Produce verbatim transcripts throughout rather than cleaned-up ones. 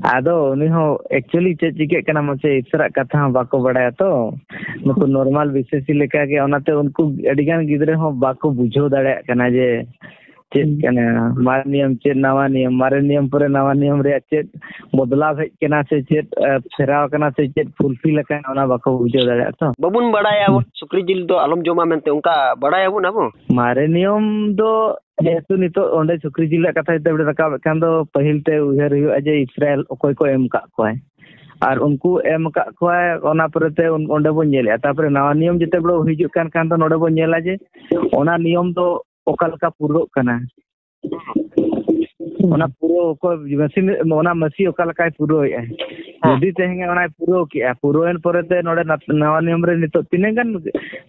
ᱟᱫᱚ ᱩᱱᱤ ᱦᱚᱸ actually ᱪᱮᱫ ᱪᱤᱠᱟᱹᱜ ᱠᱟᱱᱟ ᱢᱟᱥᱮ, ᱤᱥᱚᱨᱟᱜ ᱠᱟᱛᱷᱟ ᱦᱚᱸ ᱵᱟᱠᱚ ᱵᱟᱲᱟᱭᱟ ᱛᱚ᱾ ᱱᱩᱠᱩ normal ᱵᱤᱥᱮᱥᱤ ᱞᱮᱠᱟᱜᱮ, ᱚᱱᱟᱛᱮ ᱩᱱᱠᱩ ᱟᱹᱰᱤᱜᱟᱱ ᱜᱤᱫᱽᱨᱟᱹ ᱦᱚᱸ ᱵᱟᱠᱚ ᱵᱩᱡᱷᱟᱹᱣ ᱫᱟᱲᱮᱭᱟᱜ ᱠᱟᱱᱟ ᱡᱮ ᱪᱮᱫ ᱦᱩᱸ᱾ ᱠᱟᱱᱟ ᱢᱟᱨᱮ ᱱᱤᱭᱚᱢ, ᱪᱮᱫ ᱱᱟᱣᱟ ᱱᱤᱭᱚᱢ, ᱢᱟᱨᱮ ᱱᱤᱭᱚᱢ ᱯᱚᱨᱮ ᱱᱟᱣᱟ ᱱᱤᱭᱚᱢ ᱨᱮᱭᱟᱜ ᱪᱮᱫ ᱵᱚᱫᱞᱟᱣ ᱦᱮᱡ ᱠᱟᱱᱟ ᱥᱮ ᱪᱮᱫ, ᱮ, ᱯᱷᱮᱨᱟᱣ ᱠᱟᱱᱟ ᱥᱮ ᱪᱮᱫ fulfill ᱟᱠᱟᱱᱟ, ᱚᱱᱟ ᱵᱟᱠᱚ ᱵᱩᱡᱷᱟᱹᱣ ᱫᱟᱲᱮᱭᱟᱜᱼᱟ ᱛᱚ᱾ ᱵᱟᱵᱚᱱ ᱵᱟᱲᱟᱭᱟ ᱦᱩᱸ᱾ ᱥᱩᱠᱨᱤ ᱡᱤᱞ ᱫᱚ ᱟᱞᱚᱢ ᱡᱚᱢᱟ ᱢᱮᱱᱛᱮ, ᱚᱱᱠᱟ ᱵᱟᱲᱟᱭᱟᱵᱚᱱ ᱟᱵᱚ? ᱢᱟᱨᱮ ᱱᱤᱭᱚᱢ ᱫᱚ ᱡᱮᱦᱮᱛᱩ ᱱᱤᱛᱚᱜ ᱚᱸᱰᱮ ᱥᱩᱠᱨᱤ ᱡᱤᱞ ᱨᱮᱭᱟᱜ ᱠᱟᱛᱷᱟ ᱡᱩᱫᱤ ᱵᱚᱱ ᱨᱟᱠᱟᱵᱮᱫ ᱠᱷᱟᱱ ᱫᱚ, ᱯᱟᱹᱦᱤᱞ ᱛᱮ ᱩᱭᱦᱟᱹᱨ ᱦᱩᱭᱩᱜᱼᱟ ᱡᱮ ᱤᱥᱨᱟᱭᱮᱞ ᱚᱠᱚᱭ ᱠᱚ ᱮᱢ ᱟᱠᱟᱫ ᱠᱚᱣᱟᱭ᱾ ᱟᱨ ᱩᱱᱠᱩ ᱮᱢ ᱟᱠᱟᱫ ᱠᱚᱣᱟᱭ, ᱚᱱᱟ ᱯᱚᱨᱮᱛᱮ ᱩᱱ-, ᱚᱸᱰᱮ ᱵᱚᱱ ᱧᱮᱞᱮᱫᱼᱟ᱾ ᱛᱟᱨᱯᱚᱨᱮ ᱱᱟᱣᱟ ᱱᱤᱭᱚᱢ ᱡᱮᱛᱮ ᱵᱚᱲᱚ ᱦᱤᱡᱩᱜ ᱠᱟᱱ ᱠᱷᱟᱱ ᱫᱚ ᱱᱚᱰᱮ ᱵᱚᱱ ᱧᱮᱞᱟ ᱡᱮ ᱚᱱᱟ ᱱᱤᱭᱚᱢ ᱫᱚ ᱚᱠᱟ ᱞᱮᱠᱟ ᱯᱩᱨᱟᱹᱜ ᱠᱟᱱᱟ᱾ ᱚᱱᱟ ᱯᱩᱨᱟᱹᱣ ᱚᱠᱚᱭ ᱢᱟᱹᱥᱤ, ᱚᱱᱟ ᱢᱟᱹᱥᱤ ᱚᱠᱟ ᱞᱮᱠᱟᱭ ᱯᱩᱨᱟᱹᱣᱮᱫᱼᱟ᱾ ᱦᱮᱸ᱾ ᱡᱩᱫᱤ ᱛᱮᱦᱮᱧ ᱚᱱᱟᱭ ᱯᱩᱨᱟᱹᱣ ᱠᱮᱜᱼᱟ, ᱯᱩᱨᱟᱹᱣᱮᱱ ᱯᱚᱨᱮᱛᱮ ᱱᱚᱰᱮ ᱱᱟᱛ-, ᱱᱟᱣᱟ ᱱᱤᱭᱚᱢ ᱨᱮ ᱱᱤᱛᱚᱜ ᱛᱤᱱᱟᱹᱜ ᱜᱟᱱ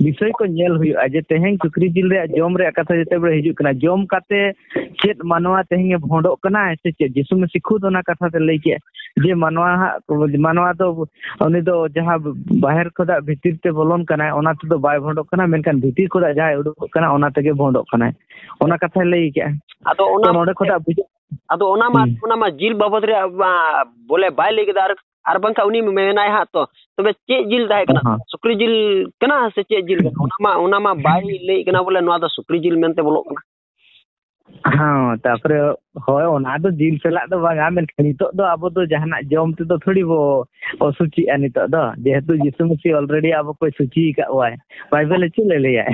ᱵᱤᱥᱚᱭ ᱠᱚ ᱧᱮᱞ ᱦᱩᱭᱩᱜᱼᱟ ᱡᱮ ᱛᱮᱦᱮᱧ ᱥᱩᱠᱨᱤ ᱡᱤᱞ ᱨᱮᱭᱟᱜ ᱡᱚᱢ ᱨᱮᱭᱟᱜ ᱠᱟᱛᱷᱟ ᱡᱮᱛᱮ ᱵᱮᱲᱮ ᱦᱤᱡᱩᱜ ᱠᱟᱱᱟ, ᱡᱚᱢ ᱠᱟᱛᱮ ᱪᱮᱫ ᱢᱟᱱᱣᱟ ᱛᱮᱦᱮᱧ ᱮ ᱵᱷᱚᱸᱰᱚᱜ ᱠᱟᱱᱟᱭ ᱥᱮ ᱪᱮᱫ? ᱡᱤᱥᱩ ᱢᱟᱹᱥᱤ ᱠᱷᱩᱫ ᱚᱱᱟ ᱠᱟᱛᱷᱟ ᱛᱮ ᱞᱟᱹᱭ ᱠᱮᱜᱼᱟ ᱡᱮ ᱢᱟᱱᱣᱟ ᱦᱟᱸᱜ, ᱢᱟᱱᱣᱟ ᱫᱚ ᱩᱱᱤ ᱫᱚ ᱡᱟᱦᱟᱸ ᱵᱟᱦᱮᱨ ᱠᱷᱚᱱᱟᱜ ᱵᱷᱤᱛᱤᱨ ᱛᱮ ᱵᱚᱞᱚᱱ ᱠᱟᱱᱟᱭ, ᱚᱱᱟ ᱛᱮᱫᱚ ᱵᱟᱭ ᱵᱷᱚᱸᱰᱚᱜ ᱠᱟᱱᱟ, ᱢᱮᱱᱠᱷᱟᱱ ᱵᱷᱤᱛᱤᱨ ᱠᱷᱚᱱᱟᱜ ᱡᱟᱦᱟᱸᱭ ᱩᱰᱩᱠᱚᱜ ᱠᱟᱱᱟ, ᱚᱱᱟ ᱛᱮᱜᱮ ᱵᱷᱚᱸᱰᱚᱜ ᱠᱟᱱᱟᱭ᱾ ᱚᱱᱟ ᱠᱟᱛᱷᱟᱭ ᱞᱟᱹᱭ ᱠᱮᱜᱼᱟ᱾ ᱟᱫᱚ ᱚᱱᱟ ᱛᱚ ᱱᱚᱰᱮ ᱠᱷᱚᱱᱟᱜ ᱵᱩᱡᱷᱟᱹᱜ ᱟᱫᱚ ᱚᱱᱟ ᱢᱟ, ᱦᱩᱸ᱾ ᱚᱱᱟ ᱢᱟ ᱡᱤᱞ ᱵᱟᱵᱚᱫ ᱨᱮᱭᱟᱜ ᱢᱟ ᱵᱚᱞᱮ ᱵᱟᱭ ᱞᱟᱹᱭ ᱠᱮᱫᱟ, ᱟᱨ, ᱟᱨ ᱵᱟᱝᱠᱷᱟᱱ ᱩᱱᱤ ᱢᱮᱱᱟᱭ ᱦᱟᱸᱜ ᱛᱚ, ᱛᱚᱵᱮ ᱪᱮᱫ ᱡᱤᱞ ᱛᱟᱦᱮᱸ ᱠᱟᱱᱟ? ᱦᱚᱸ᱾ ᱥᱩᱠᱨᱤ ᱡᱤᱞ ᱠᱟᱱᱟ ᱥᱮ ᱪᱮᱫ ᱡᱤᱞ ᱠᱟᱱᱟ? ᱚᱱᱟ ᱢᱟ, ᱚᱱᱟ ᱢᱟ ᱵᱟᱭ ᱞᱟᱹᱭ ᱠᱟᱱᱟ ᱵᱚᱞᱮ ᱱᱚᱣᱟ ᱫᱚ ᱥᱩᱠᱨᱤ ᱡᱤᱞ ᱢᱮᱱᱛᱮ ᱵᱚᱞᱚᱜ ᱠᱟᱱᱟ᱾ ᱦᱚᱸ, ᱛᱟᱯᱚᱨᱮ, ᱦᱳᱭ, ᱚᱱᱟ ᱫᱚ ᱡᱤᱞ ᱥᱟᱞᱟᱜ ᱫᱚ ᱵᱟᱝᱟ, ᱢᱮᱱᱠᱷᱟᱱ ᱱᱤᱛᱚᱜ ᱫᱚ ᱟᱵᱚ ᱫᱚ ᱡᱟᱦᱟᱱᱟᱜ ᱡᱚᱢ ᱛᱮᱫᱚ ᱛᱷᱚᱲᱤ ᱵᱚ ᱚᱥᱩᱪᱤᱜᱼᱟ ᱱᱤᱛᱚᱜ ᱫᱚ, ᱡᱮᱦᱮᱛᱩ ᱡᱤᱥᱩ ᱢᱟᱹᱥᱤ already ᱟᱵᱚ ᱠᱚᱭ ᱥᱩᱪᱤ ᱟᱠᱟᱫ ᱵᱚᱱᱟᱭ᱾ ᱵᱟᱭᱵᱮᱞ ᱨᱮ ᱪᱮᱫ ᱞᱮ ᱞᱟᱹᱭᱟ?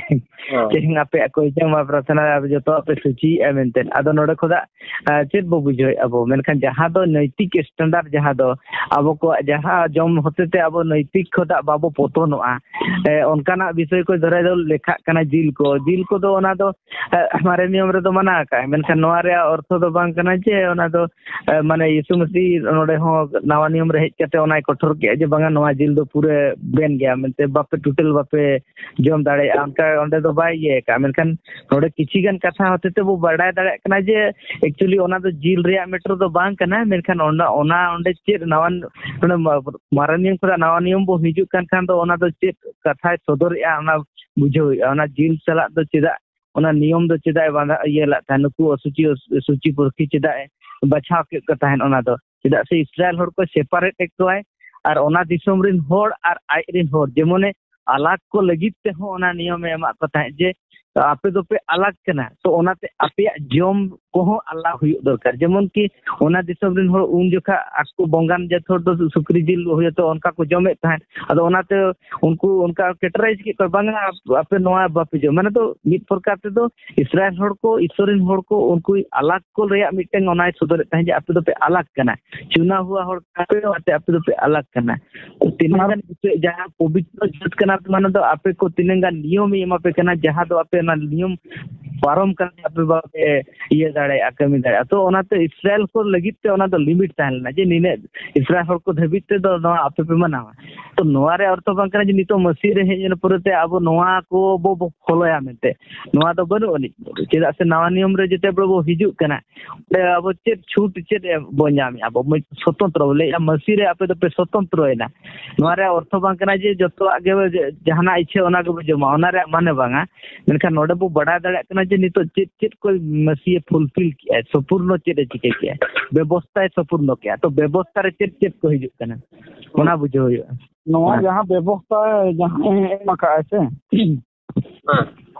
ᱦᱚᱸ᱾ ᱛᱮᱦᱮᱧ ᱟᱯᱮᱭᱟᱜ ᱠᱚᱭ ᱡᱚᱢᱟ ᱯᱨᱟᱨᱛᱷᱚᱱᱟ ᱨᱮ ᱟᱯᱮ ᱡᱚᱛᱚᱣᱟᱜ ᱯᱮ ᱥᱩᱪᱤᱭᱮᱫᱼᱟ ᱢᱮᱱᱛᱮ᱾ ᱟᱫᱚ ᱱᱚᱰᱮ ᱠᱷᱚᱱᱟᱜ, ᱟᱸ, ᱪᱮᱫ ᱵᱚ ᱵᱩᱡᱷᱟᱹᱣᱮᱫᱼᱟ ᱵᱚ? ᱢᱮᱱᱠᱷᱟᱱ ᱡᱟᱦᱟᱸ ᱫᱚ ᱱᱳᱭᱛᱤᱠ standard, ᱡᱟᱦᱟᱸ ᱫᱚ ᱟᱵᱚ ᱠᱚᱣᱟᱜ ᱡᱟᱦᱟᱸ ᱡᱚᱢ ᱦᱚᱛᱮ ᱛᱮ ᱟᱵᱚ ᱱᱳᱭᱛᱤᱠ ᱠᱷᱚᱱᱟᱜ ᱵᱟᱵᱚ ᱯᱚᱛᱚᱱᱚᱜᱼᱟ, ᱮ, ᱚᱱᱠᱟᱱᱟᱜ ᱵᱤᱥᱚᱭ ᱠᱚ ᱫᱷᱚᱨᱮ ᱫᱚ ᱞᱮᱠᱷᱟᱜ ᱠᱟᱱᱟ ᱡᱤᱞ ᱠᱚ᱾ ᱡᱤᱞ ᱠᱚᱫᱚ ᱚᱱᱟ ᱫᱚ, ᱮ, ᱢᱟᱨᱮ ᱱᱤᱭᱚᱢ ᱨᱮᱫᱚ ᱢᱟᱱᱟ ᱟᱠᱟᱫᱼᱟ, ᱢᱮᱱᱠᱷᱟᱱ ᱱᱚᱣᱟ ᱨᱮᱭᱟᱜ ᱚᱨᱛᱷᱚ ᱫᱚ ᱵᱟᱝ ᱠᱟᱱᱟ ᱡᱮ ᱚᱱᱟ ᱫᱚ, ᱮ, ᱢᱟᱱᱮ ᱭᱤᱥᱩ ᱢᱟᱹᱥᱤ ᱱᱚᱰᱮ ᱦᱚᱸ ᱱᱟᱣᱟ ᱱᱤᱭᱚᱢ ᱨᱮ ᱦᱮᱡ ᱠᱟᱛᱮ ᱚᱱᱟᱭ ᱠᱚᱴᱷᱚᱨ ᱠᱮᱜᱼᱟ ᱡᱮ ᱵᱟᱝᱟ, ᱱᱚᱣᱟ ᱡᱤᱞ ᱫᱚ ᱯᱩᱨᱟᱹ ᱵᱮᱱ ᱜᱮᱭᱟ ᱢᱮᱱᱛᱮ, ᱵᱟᱯᱮ, total ᱵᱟᱯᱮ ᱡᱚᱢ ᱫᱟᱲᱮᱭᱟᱜᱼᱟ, ᱚᱱᱠᱟ ᱚᱸᱰᱮ ᱫᱚ ᱵᱟᱭ ᱤᱭᱟᱹ ᱟᱠᱟᱫᱼᱟ᱾ ᱢᱮᱱᱠᱷᱟᱱ ᱱᱚᱰᱮ ᱠᱤᱪᱷᱤ ᱜᱟᱱ ᱠᱟᱛᱷᱟ ᱦᱚᱛᱮ ᱛᱮᱵᱚ ᱵᱟᱰᱟᱭ ᱫᱟᱲᱮᱭᱟᱜ ᱠᱟᱱᱟ ᱡᱮ actually ᱚᱱᱟ ᱫᱚ ᱡᱤᱞ ᱨᱮᱭᱟᱜ matter ᱫᱚ ᱵᱟᱝ ᱠᱟᱱᱟ, ᱢᱮᱱᱠᱷᱟᱱ ᱚᱱᱟ, ᱚᱱᱟ ᱚᱸᱰᱮ ᱪᱮᱫ ᱱᱟᱣᱟ, ᱚᱱᱟ ᱢᱟ-, ᱢᱟᱨᱮ ᱱᱤᱭᱚᱢ ᱠᱷᱚᱱᱟᱜ ᱱᱟᱣᱟ ᱱᱤᱭᱚᱢ ᱵᱚ ᱦᱤᱡᱩᱜ ᱠᱟᱱ ᱠᱷᱟᱱ ᱫᱚ ᱚᱱᱟ ᱫᱚ ᱪᱮᱫ ᱠᱟᱛᱷᱟᱭ ᱥᱚᱫᱚᱨᱮᱜᱼᱟ, ᱚᱱᱟ ᱵᱩᱡᱷᱟᱹᱣ ᱦᱩᱭᱩᱜᱼᱟ᱾ ᱚᱱᱟ ᱡᱤᱞ ᱥᱟᱞᱟᱜ ᱫᱚ ᱪᱮᱫᱟᱜ, ᱚᱱᱟ ᱱᱤᱭᱚᱢ ᱫᱚ ᱪᱮᱫᱟᱜ ᱮ ᱵᱟᱸᱫᱷᱟ, ᱤᱭᱟᱹ ᱞᱟᱜ ᱛᱟᱦᱮᱸᱫ, ᱱᱩᱠᱩ ᱚᱥᱩᱪᱤ, ᱚᱥᱩᱪᱤ ᱯᱩᱨᱠᱷᱤ ᱪᱮᱫᱟᱜ ᱮ ᱵᱟᱪᱷᱟᱣ ᱠᱮᱫ ᱠᱚ ᱛᱟᱦᱮᱸᱫ? ᱚᱱᱟ ᱫᱚ ᱪᱮᱫᱟᱜ ᱥᱮ ᱤᱥᱨᱟᱭᱮᱞ ᱦᱚᱲ ᱠᱚ ᱥᱮᱯᱟᱨᱮᱴ ᱮᱫ ᱠᱚᱣᱟᱭ, ᱟᱨ ᱚᱱᱟ ᱫᱤᱥᱚᱢ ᱨᱮᱱ ᱦᱚᱲ ᱟᱨ ᱟᱡ ᱨᱮᱱ ᱦᱚᱲ ᱡᱮᱢᱚᱱᱮ ᱟᱞᱟᱜᱽ ᱠᱚ ᱞᱟᱹᱜᱤᱫ ᱛᱮᱦᱚᱸ ᱚᱱᱟ ᱱᱤᱭᱚᱢᱮ ᱮᱢᱟᱜ ᱠᱚ ᱛᱟᱦᱮᱸᱫ ᱡᱮ ᱟᱯᱮ ᱫᱚᱯᱮ ᱟᱞᱟᱜᱽ ᱠᱟᱱᱟ, ᱛᱚ ᱚᱱᱟᱛᱮ ᱟᱯᱮᱭᱟᱜ ᱡᱚᱢ ᱠᱚᱦᱚᱸ ᱟᱞᱟᱜᱽ ᱦᱩᱭᱩᱜ ᱫᱚᱨᱠᱟᱨ᱾ ᱡᱮᱢᱚᱱ ᱠᱤ ᱚᱱᱟ ᱫᱤᱥᱚᱢ ᱨᱮᱱ ᱦᱚᱲ ᱩᱱ ᱡᱚᱠᱷᱟ ᱟᱠᱚ ᱵᱚᱸᱜᱟᱱ ᱡᱟᱹᱛ ᱦᱚᱲ ᱫᱚ ᱥᱩᱠᱨᱤ ᱡᱤᱞ ᱦᱩᱭᱩᱜ ᱛᱚ ᱚᱱᱠᱟ ᱠᱚ ᱡᱚᱢᱮᱫ ᱛᱟᱦᱮᱸᱫ, ᱟᱫᱚ ᱚᱱᱟᱛᱮ ᱩᱱᱠᱩ ᱚᱱᱠᱟ ᱠᱮᱴᱮᱨᱟᱭᱤᱡᱽ ᱠᱮᱫ ᱠᱚᱣᱟ, "ᱵᱟᱝᱟ, ᱟᱯᱮ ᱱᱚᱣᱟ ᱵᱟᱯᱮ ᱡᱚᱢ", ᱢᱟᱱᱮ ᱫᱚ ᱢᱤᱫ ᱯᱨᱚᱠᱟᱨ ᱛᱮᱫᱚ ᱤᱥᱨᱟᱭᱮᱞ ᱦᱚᱲ ᱠᱚ, ᱤᱥᱥᱚᱨ ᱨᱮᱱ ᱦᱚᱲ ᱠᱚ, ᱩᱱᱠᱩ ᱟᱞᱟᱜᱽ ᱠᱚ ᱨᱮᱭᱟᱜ ᱢᱤᱫᱴᱟᱝ ᱚᱱᱟᱭ ᱥᱚᱫᱚᱨᱮᱫ ᱛᱟᱦᱮᱸᱫ ᱡᱮ ᱟᱯᱮ ᱫᱚᱯᱮ ᱟᱞᱟᱜᱽ ᱠᱟᱱᱟ, ᱪᱩᱱᱟ ᱦᱩᱣᱟ ᱦᱚᱲ ᱠᱟᱱᱟ ᱯᱮ, ᱚᱱᱟᱛᱮ ᱟᱯᱮ ᱫᱚᱯᱮ ᱟᱞᱟᱜᱽ ᱠᱟᱱᱟ᱾ ᱛᱤᱱᱟᱹᱜ ᱟᱨ ᱜᱟᱱ ᱵᱤᱥᱚᱭ ᱡᱟᱦᱟᱸ ᱯᱚᱵᱤᱛᱨᱚ ᱡᱟᱹᱛ ᱠᱟᱱᱟ ᱯᱮ, ᱢᱟᱱᱮ ᱫᱚ ᱟᱯᱮ ᱠᱚ ᱛᱤᱱᱟᱹᱜ ᱜᱟᱱ ᱱᱤᱭᱚᱢᱮ ᱮᱢᱟ ᱯᱮ ᱠᱟᱱᱟ, ᱡᱟᱦᱟᱸ ᱫᱚ ᱟᱯᱮ ᱚᱱᱟ ᱱᱤᱭᱚᱢ ᱯᱟᱨᱚᱢ ᱠᱟᱛᱮ ᱟᱯᱮ ᱵᱟᱯᱮ ᱤᱭᱟᱹ ᱫᱟᱲᱮᱭᱟᱜᱼᱟ, ᱠᱟᱹᱢᱤ ᱫᱟᱲᱮᱭᱟᱜᱼᱟ᱾ ᱛᱚ ᱚᱱᱟᱛᱮ ᱤᱥᱨᱟᱭᱮᱞ ᱠᱚ ᱞᱟᱹᱜᱤᱫ ᱛᱮ ᱚᱱᱟ ᱫᱚ ᱞᱤᱢᱤᱴ ᱛᱟᱦᱮᱸ ᱞᱮᱱᱟ ᱡᱮ ᱱᱤᱱᱟᱹᱜ ᱤᱥᱨᱟᱭᱮᱞ ᱦᱚᱲ ᱠᱚ ᱫᱷᱟᱹᱵᱤᱡ ᱛᱮᱫᱚ ᱱᱚᱣᱟ ᱟᱯᱮ ᱯᱮ ᱢᱟᱱᱟᱣᱟ᱾ ᱛᱚ ᱱᱚᱣᱟ ᱨᱮᱭᱟᱜ ᱚᱨᱛᱷᱚ ᱵᱟᱝ ᱠᱟᱱᱟ ᱡᱮ ᱱᱤᱛᱚᱜ ᱢᱟᱹᱥᱤ ᱨᱮ ᱦᱮᱡ ᱮᱱ ᱯᱚᱨᱮᱛᱮ ᱟᱵᱚ ᱱᱚᱣᱟ ᱠᱚ ᱵᱚ ᱵᱚ ᱯᱷᱚᱞᱚᱭᱟ ᱢᱮᱱᱛᱮ᱾ ᱱᱚᱣᱟ ᱫᱚ ᱵᱟᱹᱱᱩᱜ ᱟᱹᱱᱤᱡ᱾ ᱪᱮᱫᱟᱜ ᱥᱮ ᱱᱟᱣᱟ ᱱᱤᱭᱚᱢ ᱨᱮ ᱡᱮᱛᱮ ᱵᱚ ᱦᱤᱡᱩᱜ ᱠᱟᱱᱟ, ᱚᱸᱰᱮ ᱟᱵᱚ ᱪᱮᱫ ᱪᱷᱩᱴ ᱪᱮᱫ ᱵᱚ ᱧᱟᱢᱮᱜᱼᱟ? ᱟᱵᱚ ᱥᱚᱛᱚᱱᱛᱨᱚ ᱵᱚ ᱞᱟᱹᱭᱮᱜᱼᱟ, ᱢᱟᱹᱥᱤ ᱨᱮ ᱟᱯᱮ ᱫᱚᱯᱮ ᱥᱚᱛᱚᱱᱛᱨᱚᱭᱮᱱᱟ᱾ ᱱᱚᱣᱟ ᱨᱮᱭᱟᱜ ᱚᱨᱛᱷᱚ ᱵᱟᱝ ᱠᱟᱱᱟ ᱡᱮ ᱡᱚᱛᱚᱣᱟᱜ ᱜᱮ ᱡᱟᱦᱟᱱᱟᱜ ᱤᱪᱪᱷᱟᱹ ᱚᱱᱟ ᱜᱮᱵᱚ ᱡᱚᱢᱟ, ᱚᱱᱟ ᱨᱮᱭᱟᱜ ᱢᱟᱱᱮ ᱵᱟᱝᱟ᱾ ᱢᱮᱱᱠᱷᱟᱱ ᱱᱚᱰᱮ ᱵᱚ ᱵᱟᱰᱟᱭ ᱫᱟᱲᱮᱭᱟᱜ ᱠᱟᱱᱟ ᱡᱮ ᱱᱤᱛᱚᱜ ᱪᱮᱫ ᱪᱮᱫ ᱠᱚ ᱢᱟᱹᱥᱤᱭᱮ ᱯᱷᱩᱞᱯᱷᱤᱞ ᱠᱮᱜᱼᱟ, ᱥᱚᱯᱩᱨᱱᱚ ᱪᱮᱫ ᱮ ᱪᱤᱠᱟᱹ ᱠᱮᱜᱼᱟ, ᱵᱮᱵᱚᱥᱛᱷᱟᱭ ᱥᱚᱯᱩᱨᱱᱚ ᱠᱮᱜᱼᱟ᱾ ᱛᱚ ᱵᱮᱵᱚᱥᱛᱷᱟ ᱨᱮ ᱪᱮᱫ ᱪᱮᱫ ᱠᱚ ᱦᱤᱡᱩᱜ ᱠᱟᱱᱟ, ᱚᱱᱟ ᱵᱩᱡᱷᱟᱹᱣ ᱦᱩᱭᱩᱜᱼᱟ᱾ ᱱᱚᱣᱟ ᱦᱮᱸ᱾ ᱡᱟᱦᱟᱸ ᱵᱮᱵᱚᱥᱛᱷᱟ ᱡᱟᱦᱟᱸ ᱮᱢ ᱟᱠᱟᱫᱼᱟᱭ ᱥᱮ,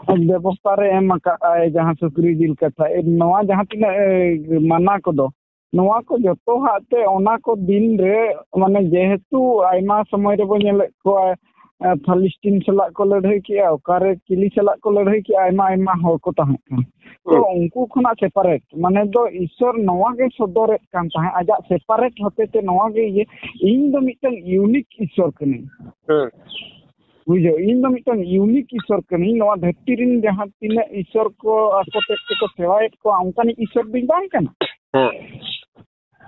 ᱦᱮᱸ᱾ ᱵᱮᱵᱚᱥᱛᱷᱟ ᱨᱮ ᱮᱢ ᱟᱠᱟᱫᱼᱟᱭ ᱡᱟᱦᱟᱸ ᱥᱩᱠᱨᱤ ᱡᱤᱞ ᱠᱟᱛᱷᱟ, ᱮ, ᱱᱚᱣᱟ ᱡᱟᱦᱟᱸ ᱛᱤᱱᱟᱹᱜ, ᱮ, ᱢᱟᱱᱟ ᱠᱚᱫᱚ, ᱱᱚᱣᱟ ᱠᱚ ᱡᱚᱛᱚᱣᱟᱜ ᱛᱮ ᱚᱱᱟ ᱠᱚ ᱫᱤᱱ ᱨᱮ, ᱢᱟᱱᱮ, ᱡᱮᱦᱮᱛᱩ ᱟᱭᱢᱟ ᱥᱚᱢᱚᱭ ᱨᱮᱵᱚ ᱧᱮᱞᱮᱫ ᱠᱚᱣᱟ, ᱮ, ᱯᱷᱟᱞᱤᱥᱴᱤᱱ ᱥᱟᱞᱟᱜ ᱠᱚ ᱞᱟᱹᱲᱦᱟᱹᱭ ᱠᱮᱜᱼᱟ, ᱚᱠᱟᱨᱮ ᱪᱤᱞᱤ ᱥᱟᱞᱟᱜ ᱠᱚ ᱞᱟᱹᱲᱦᱟᱹᱭ ᱠᱮᱜᱼᱟ, ᱟᱭᱢᱟ ᱟᱭᱢᱟ ᱦᱚᱲ ᱠᱚ ᱛᱟᱦᱮᱸ ᱠᱟᱱᱟ᱾ ᱛᱚ ᱦᱩᱸ᱾ ᱩᱱᱠᱩ ᱠᱷᱚᱱᱟᱜ ᱥᱮᱯᱟᱨᱮᱴ, ᱢᱟᱱᱮ ᱫᱚ ᱤᱥᱥᱚᱨ ᱱᱚᱣᱟ ᱜᱮ ᱥᱚᱫᱚᱨᱮᱫ ᱠᱟᱱ ᱛᱟᱦᱮᱸᱫ, ᱟᱡᱟᱜ ᱥᱮᱯᱟᱨᱮᱴ ᱦᱚᱛᱮ ᱛᱮ ᱱᱚᱣᱟ ᱜᱮ ᱤᱭᱟᱹ, ᱤᱧ ᱫᱚ ᱢᱤᱫᱴᱟᱝ ᱤᱭᱩᱱᱤᱠ ᱤᱥᱥᱚᱨ ᱠᱟᱹᱱᱟᱹᱧ᱾ ᱦᱩᱸ᱾ ᱵᱩᱡᱷᱟᱹᱣ, ᱤᱧ ᱫᱚ ᱢᱤᱫᱴᱟᱝ ᱤᱭᱩᱱᱤᱠ ᱤᱥᱥᱚᱨ ᱠᱟᱹᱱᱟᱹᱧ᱾ ᱱᱚᱣᱟ ᱫᱷᱟᱹᱨᱛᱤ ᱨᱮᱱ ᱡᱟᱦᱟᱸ ᱛᱤᱱᱟᱹᱜ ᱤᱥᱥᱚᱨ ᱠᱚ ᱟᱠᱚ ᱛᱮᱫ ᱛᱮᱠᱚ ᱥᱮᱵᱟᱭᱮᱫ ᱠᱚᱣᱟ, ᱚᱱᱠᱟᱱᱤᱡ ᱤᱥᱥᱚᱨ ᱫᱚᱧ ᱵᱟᱝ ᱠᱟᱱᱟ᱾ ᱦᱮᱸ᱾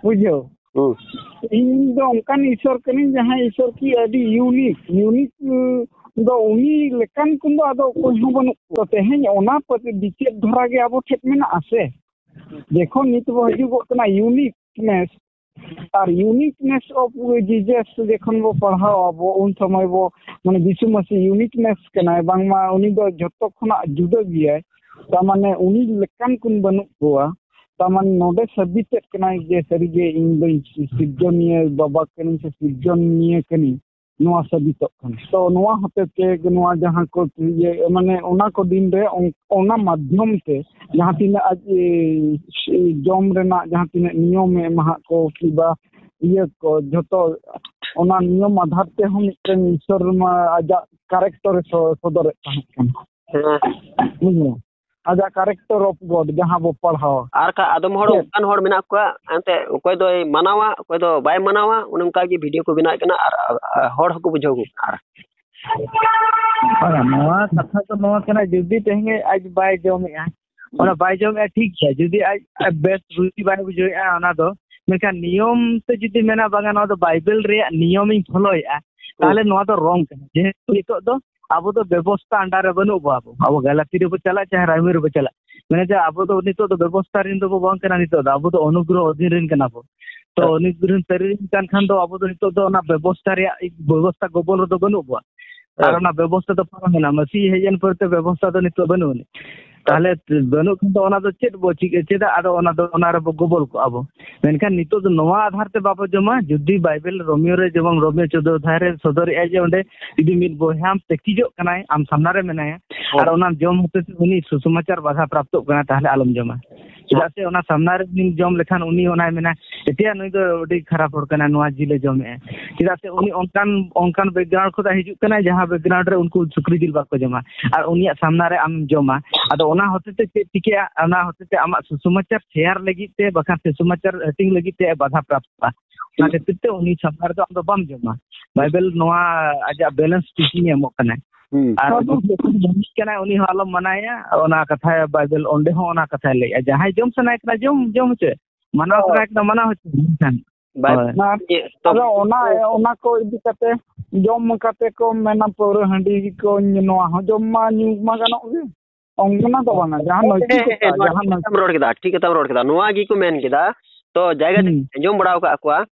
ᱵᱩᱡᱷᱟᱹᱣ? ᱦᱩᱸ᱾ ᱤᱧ ᱫᱚ ᱚᱱᱠᱟᱱ ᱤᱥᱥᱚᱨ ᱠᱟᱹᱱᱟᱹᱧ, ᱡᱟᱦᱟᱸᱭ ᱤᱥᱥᱚᱨ ᱠᱤ ᱟᱹᱰᱤ ᱤᱭᱩᱱᱤᱠ, ᱤᱭᱩᱱᱤᱠ, ᱩ, ᱫᱚ ᱩᱱᱤ ᱞᱮᱠᱟᱱ ᱠᱚ ᱫᱚ ᱟᱫᱚ ᱚᱠᱚᱭ ᱦᱚᱸ ᱵᱟᱹᱱᱩᱜ ᱠᱚᱣᱟ᱾ ᱛᱮᱦᱮᱧ ᱚᱱᱟ ᱯᱨᱚᱛᱤ ᱵᱤᱪᱮᱫ ᱫᱷᱟᱨᱟ ᱜᱮ ᱟᱵᱚ ᱴᱷᱮᱱ ᱢᱮᱱᱟᱜᱼᱟ ᱥᱮ? ᱡᱮᱠᱷᱚᱱ ᱱᱤᱛ ᱵᱚ ᱦᱤᱡᱩᱜᱚᱜ ᱠᱟᱱᱟ ᱤᱭᱩᱱᱤᱠᱱᱮᱥ, ᱟᱨ ᱤᱭᱩᱱᱤᱠᱱᱮᱥ ᱚᱯᱷ ᱡᱤᱡᱟᱥ ᱡᱚᱠᱷᱚᱱ ᱵᱚ ᱯᱟᱲᱦᱟᱣ ᱟᱵᱚ, ᱩᱱ ᱥᱚᱢᱚᱭ ᱵᱚ, ᱢᱟᱱᱮ, ᱡᱤᱥᱩ ᱢᱟᱹᱥᱤ ᱤᱭᱩᱱᱤᱠᱱᱮᱥ ᱠᱟᱱᱟᱭ, ᱵᱟᱝᱢᱟ ᱩᱱᱤ ᱫᱚ ᱡᱷᱚᱛᱚ ᱠᱷᱚᱱᱟᱜ ᱡᱩᱫᱟᱹ ᱜᱮᱭᱟᱭ, ᱛᱟᱨ ᱢᱟᱱᱮ ᱩᱱᱤ ᱞᱮᱠᱟᱱ ᱠᱚ ᱵᱟᱹᱱᱩᱜ ᱠᱚᱣᱟ᱾ ᱛᱟᱨᱢᱟᱱᱮ ᱱᱚᱰᱮ ᱥᱟᱹᱵᱤᱛᱮᱫ ᱠᱟᱱᱟᱭ ᱡᱮ ᱥᱟᱹᱨᱤᱜᱮ ᱤᱧ ᱫᱚᱧ ᱥᱤᱨᱡᱚᱱᱤᱭᱟᱹ ᱵᱟᱵᱟ ᱠᱟᱹᱱᱟᱹᱧ ᱥᱮ ᱥᱤᱨᱡᱚᱱᱤᱭᱟᱹ ᱠᱟᱹᱱᱟᱹᱧ, ᱱᱚᱣᱟ ᱥᱟᱹᱵᱤᱛᱚᱜ ᱠᱟᱱᱟ᱾ ᱛᱚ ᱱᱚᱣᱟ ᱦᱚᱛᱮ ᱛᱮ ᱱᱚᱣᱟ ᱡᱟᱦᱟᱸ ᱠᱚ ᱤᱭᱟᱹ, ᱢᱟᱱᱮ ᱚᱱᱟ ᱠᱚ ᱫᱤᱱ ᱨᱮ ᱚᱱ-, ᱚᱱᱟ ᱢᱟᱫᱽᱫᱷᱚᱢ ᱛᱮ ᱡᱟᱦᱟᱸ ᱛᱤᱱᱟᱹᱜ ᱟᱡ, ᱮ, ᱡᱚᱢ ᱨᱮᱱᱟᱜ ᱡᱟᱦᱟᱸ ᱛᱤᱱᱟᱹᱜ ᱱᱤᱭᱚᱢᱮ ᱮᱢᱟᱦᱟᱜ ᱠᱚ ᱠᱤᱵᱟ ᱤᱭᱟᱹ ᱠᱚ ᱡᱷᱚᱛᱚ ᱚᱱᱟ ᱱᱤᱭᱚᱢ ᱟᱫᱷᱟᱨ ᱛᱮᱦᱚᱸ ᱢᱤᱫᱴᱮᱱ ᱤᱥᱚᱨ ᱢᱟ ᱟᱡᱟᱜ ᱠᱮᱨᱮᱠᱴᱟᱨ ᱮ ᱥᱚ-, ᱥᱚᱫᱚᱨᱮᱫ ᱛᱟᱦᱮᱸ ᱠᱟᱱᱟ᱾ ᱦᱮᱸ᱾ ᱵᱩᱡᱷᱟᱹᱣ? ᱟᱡᱟᱜ ᱠᱮᱨᱮᱠᱴᱟᱨ ᱚᱯᱷ ᱜᱚᱰ ᱡᱟᱦᱟᱸ ᱵᱚ ᱯᱟᱲᱦᱟᱣᱟ᱾ ᱟᱨ ᱠᱷᱟᱡ ᱟᱫᱚᱢ ᱦᱚᱲ ᱪᱮᱫ? ᱚᱱᱠᱟᱱ ᱦᱚᱲ ᱢᱮᱱᱟᱜ ᱠᱚᱣᱟ, ᱮᱱᱛᱮ ᱚᱠᱚᱭ ᱫᱚᱭ ᱢᱟᱱᱟᱣᱟ, ᱚᱠᱚᱭ ᱫᱚ ᱵᱟᱭ ᱢᱟᱱᱟᱣᱟ, ᱚᱱᱮ ᱚᱱᱠᱟ ᱜᱮ ᱵᱷᱤᱰᱤᱭᱳ ᱠᱚ ᱵᱮᱱᱟᱣᱮᱫ ᱠᱟᱱᱟ ᱟᱨ, ᱟᱨ ᱦᱚᱲ ᱦᱚᱸᱠᱚ ᱵᱩᱡᱷᱟᱹᱣ ᱠᱚ ᱠᱟᱱᱟ᱾ ᱟᱨ ᱵᱟᱝᱟ, ᱱᱚᱣᱟ ᱠᱟᱛᱷᱟ ᱫᱚ ᱱᱚᱣᱟ ᱠᱟᱱᱟ, ᱡᱩᱫᱤ ᱛᱮᱦᱮᱧ ᱟᱡ ᱵᱟᱭ ᱡᱚᱢᱮᱜᱼᱟ, ᱚᱱᱟ ᱵᱟᱭ ᱡᱚᱢᱮᱜᱼᱟ, ᱴᱷᱤᱠ ᱜᱮᱭᱟ, ᱡᱩᱫᱤ ᱟᱡ, ᱟᱡ ᱵᱮᱥ ᱨᱩᱪᱤ ᱵᱟᱭ ᱵᱩᱡᱷᱟᱹᱣᱮᱜᱼᱟ ᱚᱱᱟ ᱫᱚ, ᱢᱮᱱᱠᱷᱟᱱ ᱱᱤᱭᱚᱢ ᱛᱮ ᱡᱩᱫᱤ ᱢᱮᱱᱟ, "ᱵᱟᱝᱟ, ᱱᱚᱣᱟ ᱫᱚ ᱵᱟᱭᱵᱮᱞ ᱨᱮᱭᱟᱜ ᱱᱤᱭᱚᱢᱤᱧ ᱯᱷᱚᱞᱳᱭᱮᱜᱼᱟ", ᱛᱟᱦᱚᱞᱮ ᱱᱚᱣᱟ ᱫᱚ ᱨᱚᱝ ᱠᱟᱱᱟ᱾ ᱡᱮᱦᱮᱛᱩ ᱱᱤᱛᱚᱜ ᱫᱚ ᱟᱵᱚ ᱫᱚ ᱵᱮᱵᱚᱥᱛᱟ under ᱨᱮ ᱵᱟᱹᱱᱩᱜ ᱵᱚ, ᱟᱵᱚ, ᱟᱵᱚ ᱜᱟᱞᱟᱛᱤ ᱨᱮᱵᱚ ᱪᱟᱞᱟᱜ ᱪᱟᱦᱮ ᱨᱟᱭᱢᱤ ᱨᱮᱵᱚ ᱪᱟᱞᱟᱜ, ᱢᱟᱱᱮ ᱡᱮ ᱟᱵᱚ ᱫᱚ ᱱᱤᱛᱚᱜ ᱫᱚ ᱵᱮᱵᱚᱥᱛᱟ ᱨᱮᱱ ᱫᱚᱵᱚ ᱵᱟᱝ ᱠᱟᱱᱟ, ᱱᱤᱛᱚᱜ ᱫᱚ ᱟᱵᱚ ᱫᱚ ᱚᱱᱩᱜᱨᱚᱦᱚ ᱚᱫᱷᱤᱱ ᱨᱮᱱ ᱠᱟᱱᱟ ᱵᱚ᱾ ᱛᱚ ᱦᱮᱸ᱾ ᱚᱱᱩᱜᱨᱚᱦᱚ ᱥᱟᱹᱨᱤ ᱨᱮᱱ ᱠᱟᱱ ᱠᱷᱟᱱ ᱫᱚ ᱟᱵᱚ ᱫᱚ ᱱᱤᱛᱚᱜ ᱫᱚ ᱚᱱᱟ ᱵᱮᱵᱚᱥᱛᱟ ᱨᱮᱭᱟᱜ, ᱵᱮᱵᱚᱥᱛᱟ ᱜᱚᱵᱚᱞ ᱨᱮᱫᱚ ᱵᱟᱹᱱᱩᱜ ᱵᱚᱣᱟ᱾ ᱟᱨ ᱦᱮᱸ᱾ ᱚᱱᱟ ᱵᱮᱵᱚᱥᱛᱟ ᱫᱚ ᱯᱟᱨᱚᱢ ᱮᱱᱟ, ᱢᱟᱹᱥᱤ ᱦᱮᱡ ᱮᱱ ᱯᱚᱨᱮ ᱛᱮ ᱵᱮᱵᱚᱥᱛᱟ ᱫᱚ ᱱᱤᱛᱚᱜ ᱵᱟᱹᱱᱩᱜ ᱟᱹᱱᱤᱡ᱾ ᱦᱮᱸ᱾ ᱛᱟᱦᱚᱞᱮ ᱵᱟᱹᱱᱩᱜ ᱠᱷᱟᱱ ᱫᱚ ᱚᱱᱟ ᱫᱚ ᱪᱮᱫ ᱵᱚ ᱪᱤᱠᱟᱹ, ᱪᱮᱫᱟᱜ ᱟᱫᱚ ᱚᱱᱟ ᱫᱚ, ᱚᱱᱟ ᱨᱮᱵᱚ ᱜᱚᱵᱚᱞ ᱠᱚᱜᱼᱟ ᱵᱚ? ᱢᱮᱱᱠᱷᱟᱱ ᱱᱤᱛᱚᱜ ᱫᱚ ᱱᱚᱣᱟ ᱟᱫᱷᱟᱨ ᱛᱮ ᱵᱟᱵᱚ ᱡᱚᱢᱟ, ᱡᱩᱫᱤ ᱵᱟᱭᱵᱮᱞ ᱨᱳᱢᱤᱭᱳ ᱨᱮ, ᱡᱮᱢᱚᱱ ᱨᱳᱢᱤᱭᱳ ᱪᱳᱫᱽᱫᱳ ᱚᱫᱷᱟᱭ ᱨᱮ ᱥᱚᱫᱚᱨᱮᱜᱼᱟᱭ ᱡᱮ ᱚᱸᱰᱮ ᱡᱩᱫᱤ ᱢᱤᱫ ᱵᱚᱭᱦᱟᱢ ᱛᱟᱹᱠᱤᱡᱚᱜ ᱠᱟᱱᱟᱭ, ᱟᱢ ᱥᱟᱢᱱᱟ ᱨᱮ ᱢᱮᱱᱟᱭᱟ, ᱦᱮᱸ᱾ ᱟᱨ ᱚᱱᱟ ᱡᱚᱢ ᱦᱚᱛᱮ ᱛᱮ ᱩᱱᱤ ᱥᱩᱥᱚᱢᱟᱪᱟᱨ ᱵᱟᱫᱷᱟ ᱯᱨᱟᱯᱛᱚᱜ ᱠᱟᱱᱟ, ᱛᱟᱦᱚᱞᱮ ᱟᱞᱚᱢ ᱡᱚᱢᱟ᱾ ᱪᱮᱫᱟᱜ ᱥᱮ ᱚᱱᱟ ᱥᱟᱢᱱᱟ ᱨᱮ ᱩᱱᱤᱢ ᱡᱚᱢ ᱞᱮᱠᱷᱟᱱ ᱩᱱᱤ ᱚᱱᱟᱭ ᱢᱮᱱᱟ, "ᱮᱛᱮᱭᱟ, ᱱᱩᱭ ᱫᱚ ᱟᱹᱰᱤ ᱠᱷᱟᱨᱟᱯ ᱦᱚᱲ ᱠᱟᱱᱟᱭ, ᱱᱚᱣᱟ ᱡᱤᱞᱮ ᱡᱚᱢᱮᱜᱼᱟ᱾" ᱪᱮᱫᱟᱜ ᱥᱮ ᱩᱱᱤ ᱚᱱᱠᱟᱱ, ᱚᱱᱠᱟᱱ background ᱠᱷᱚᱱᱟᱜ ᱦᱤᱡᱩᱜ ᱠᱟᱱᱟᱭ, ᱡᱟᱦᱟᱸ background ᱨᱮ ᱩᱱᱠᱩ ᱥᱩᱠᱨᱤ ᱡᱤᱞ ᱵᱟᱠᱚ ᱡᱚᱢᱟ, ᱟᱨ ᱩᱱᱤᱭᱟᱜ ᱥᱟᱢᱱᱟ ᱨᱮ ᱟᱢᱮᱢ ᱡᱚᱢᱟ᱾ ᱟᱫᱚ ᱚᱱᱟ ᱦᱚᱛᱮ ᱛᱮ ᱪᱮᱫ ᱪᱤᱠᱟᱹᱜᱼᱟ? ᱚᱱᱟ ᱦᱚᱛᱮ ᱛᱮ ᱟᱢᱟᱜ ᱥᱩᱥᱚᱢᱟᱪᱟᱨ share ᱞᱟᱹᱜᱤᱫ ᱛᱮ, ᱵᱟᱠᱷᱟᱱ ᱥᱩᱥᱚᱢᱟᱪᱟᱨ ᱦᱟᱹᱴᱤᱧ ᱞᱟᱹᱜᱤᱫ ᱛᱮ ᱵᱟᱫᱷᱟ ᱯᱨᱟᱯᱛᱚᱜᱼᱟ᱾ ᱚᱱᱟ ᱠᱷᱟᱹᱛᱤᱨ ᱛᱮ ᱩᱱᱤ ᱥᱟᱢᱱᱟ ᱨᱮᱫᱚ ᱟᱢ ᱫᱚ ᱵᱟᱢ ᱡᱚᱢᱟ᱾ ᱵᱟᱭᱵᱮᱞ ᱱᱚᱣᱟ ᱟᱡᱟᱜ balance teaching ᱮ ᱮᱢᱚᱜ ᱠᱟᱱᱟᱭ᱾ ᱦᱩᱸ᱾ ᱟᱨ ᱡᱩᱫᱤ ᱚᱠᱚᱭ ᱵᱟᱹᱲᱤᱡ ᱠᱟᱱᱟᱭ, ᱩᱱᱤ ᱦᱚᱸ ᱟᱞᱚᱢ ᱢᱟᱱᱟᱭᱟ᱾ ᱚᱱᱟ ᱠᱟᱛᱷᱟ ᱵᱟᱭᱵᱮᱞ ᱚᱸᱰᱮ ᱦᱚᱸ ᱚᱱᱟ ᱠᱟᱛᱷᱟᱭ ᱞᱟᱹᱭᱮᱜᱼᱟ, ᱡᱟᱦᱟᱸᱭ ᱡᱚᱢ ᱥᱟᱱᱟᱭᱮ ᱠᱟᱱᱟ, ᱡᱚᱢ, ᱡᱚᱢ ᱦᱚᱪᱚᱭ᱾ ᱢᱟᱱᱟᱣ ᱦᱳᱭ᱾ ᱥᱟᱱᱟᱭᱮ ᱠᱟᱱᱟ, ᱢᱟᱱᱟᱣ ᱦᱚᱪᱚᱭ᱾ ᱢᱮᱱᱠᱷᱟᱱ, ᱵᱟᱭ-, ᱦᱳᱭ᱾ ᱤᱭᱟᱹ, ᱛᱚ ᱟᱫᱚ ᱚᱱᱟ, ᱚᱱᱟ ᱠᱚ ᱤᱫᱤ ᱠᱟᱛᱮ ᱡᱚᱢ ᱠᱟᱛᱮ ᱠᱚ ᱢᱮᱱᱟ, ᱯᱟᱹᱣᱨᱟᱹ ᱦᱟᱺᱰᱤ ᱠᱚ ᱱᱚᱣᱟ ᱦᱚᱸ ᱡᱚᱢ ᱢᱟ ᱧᱩ ᱢᱟ ᱜᱟᱱᱚᱜ ᱜᱮ᱾ ᱚᱱᱟ ᱫᱚ ᱵᱟᱝᱟ, ᱡᱟᱦᱟᱸ ᱦᱮᱸ, ᱦᱮᱸ, ᱱᱚᱭᱛᱤᱠᱚᱛᱟ, ᱦᱮᱸ, ᱱᱚᱣᱟ ᱡᱟᱦᱟᱸ ᱴᱷᱤᱠ ᱠᱟᱛᱷᱟᱢ ᱱᱚᱭᱛᱤᱠ- ᱨᱚᱲ ᱠᱮᱫᱟ, ᱴᱷᱤᱠ ᱠᱟᱛᱷᱟᱢ ᱨᱚᱲ ᱠᱮᱫᱟ᱾ ᱱᱚᱣᱟ ᱜᱮᱠᱚ ᱢᱮᱱ ᱠᱮᱫᱟ᱾ ᱛᱚ ᱡᱟᱭᱜᱟ ᱦᱩᱸ᱾ ᱡᱟᱭᱜᱟ ᱟᱸᱡᱚᱢ ᱵᱟᱲᱟ ᱟᱠᱟᱫ ᱠᱚᱣᱟ᱾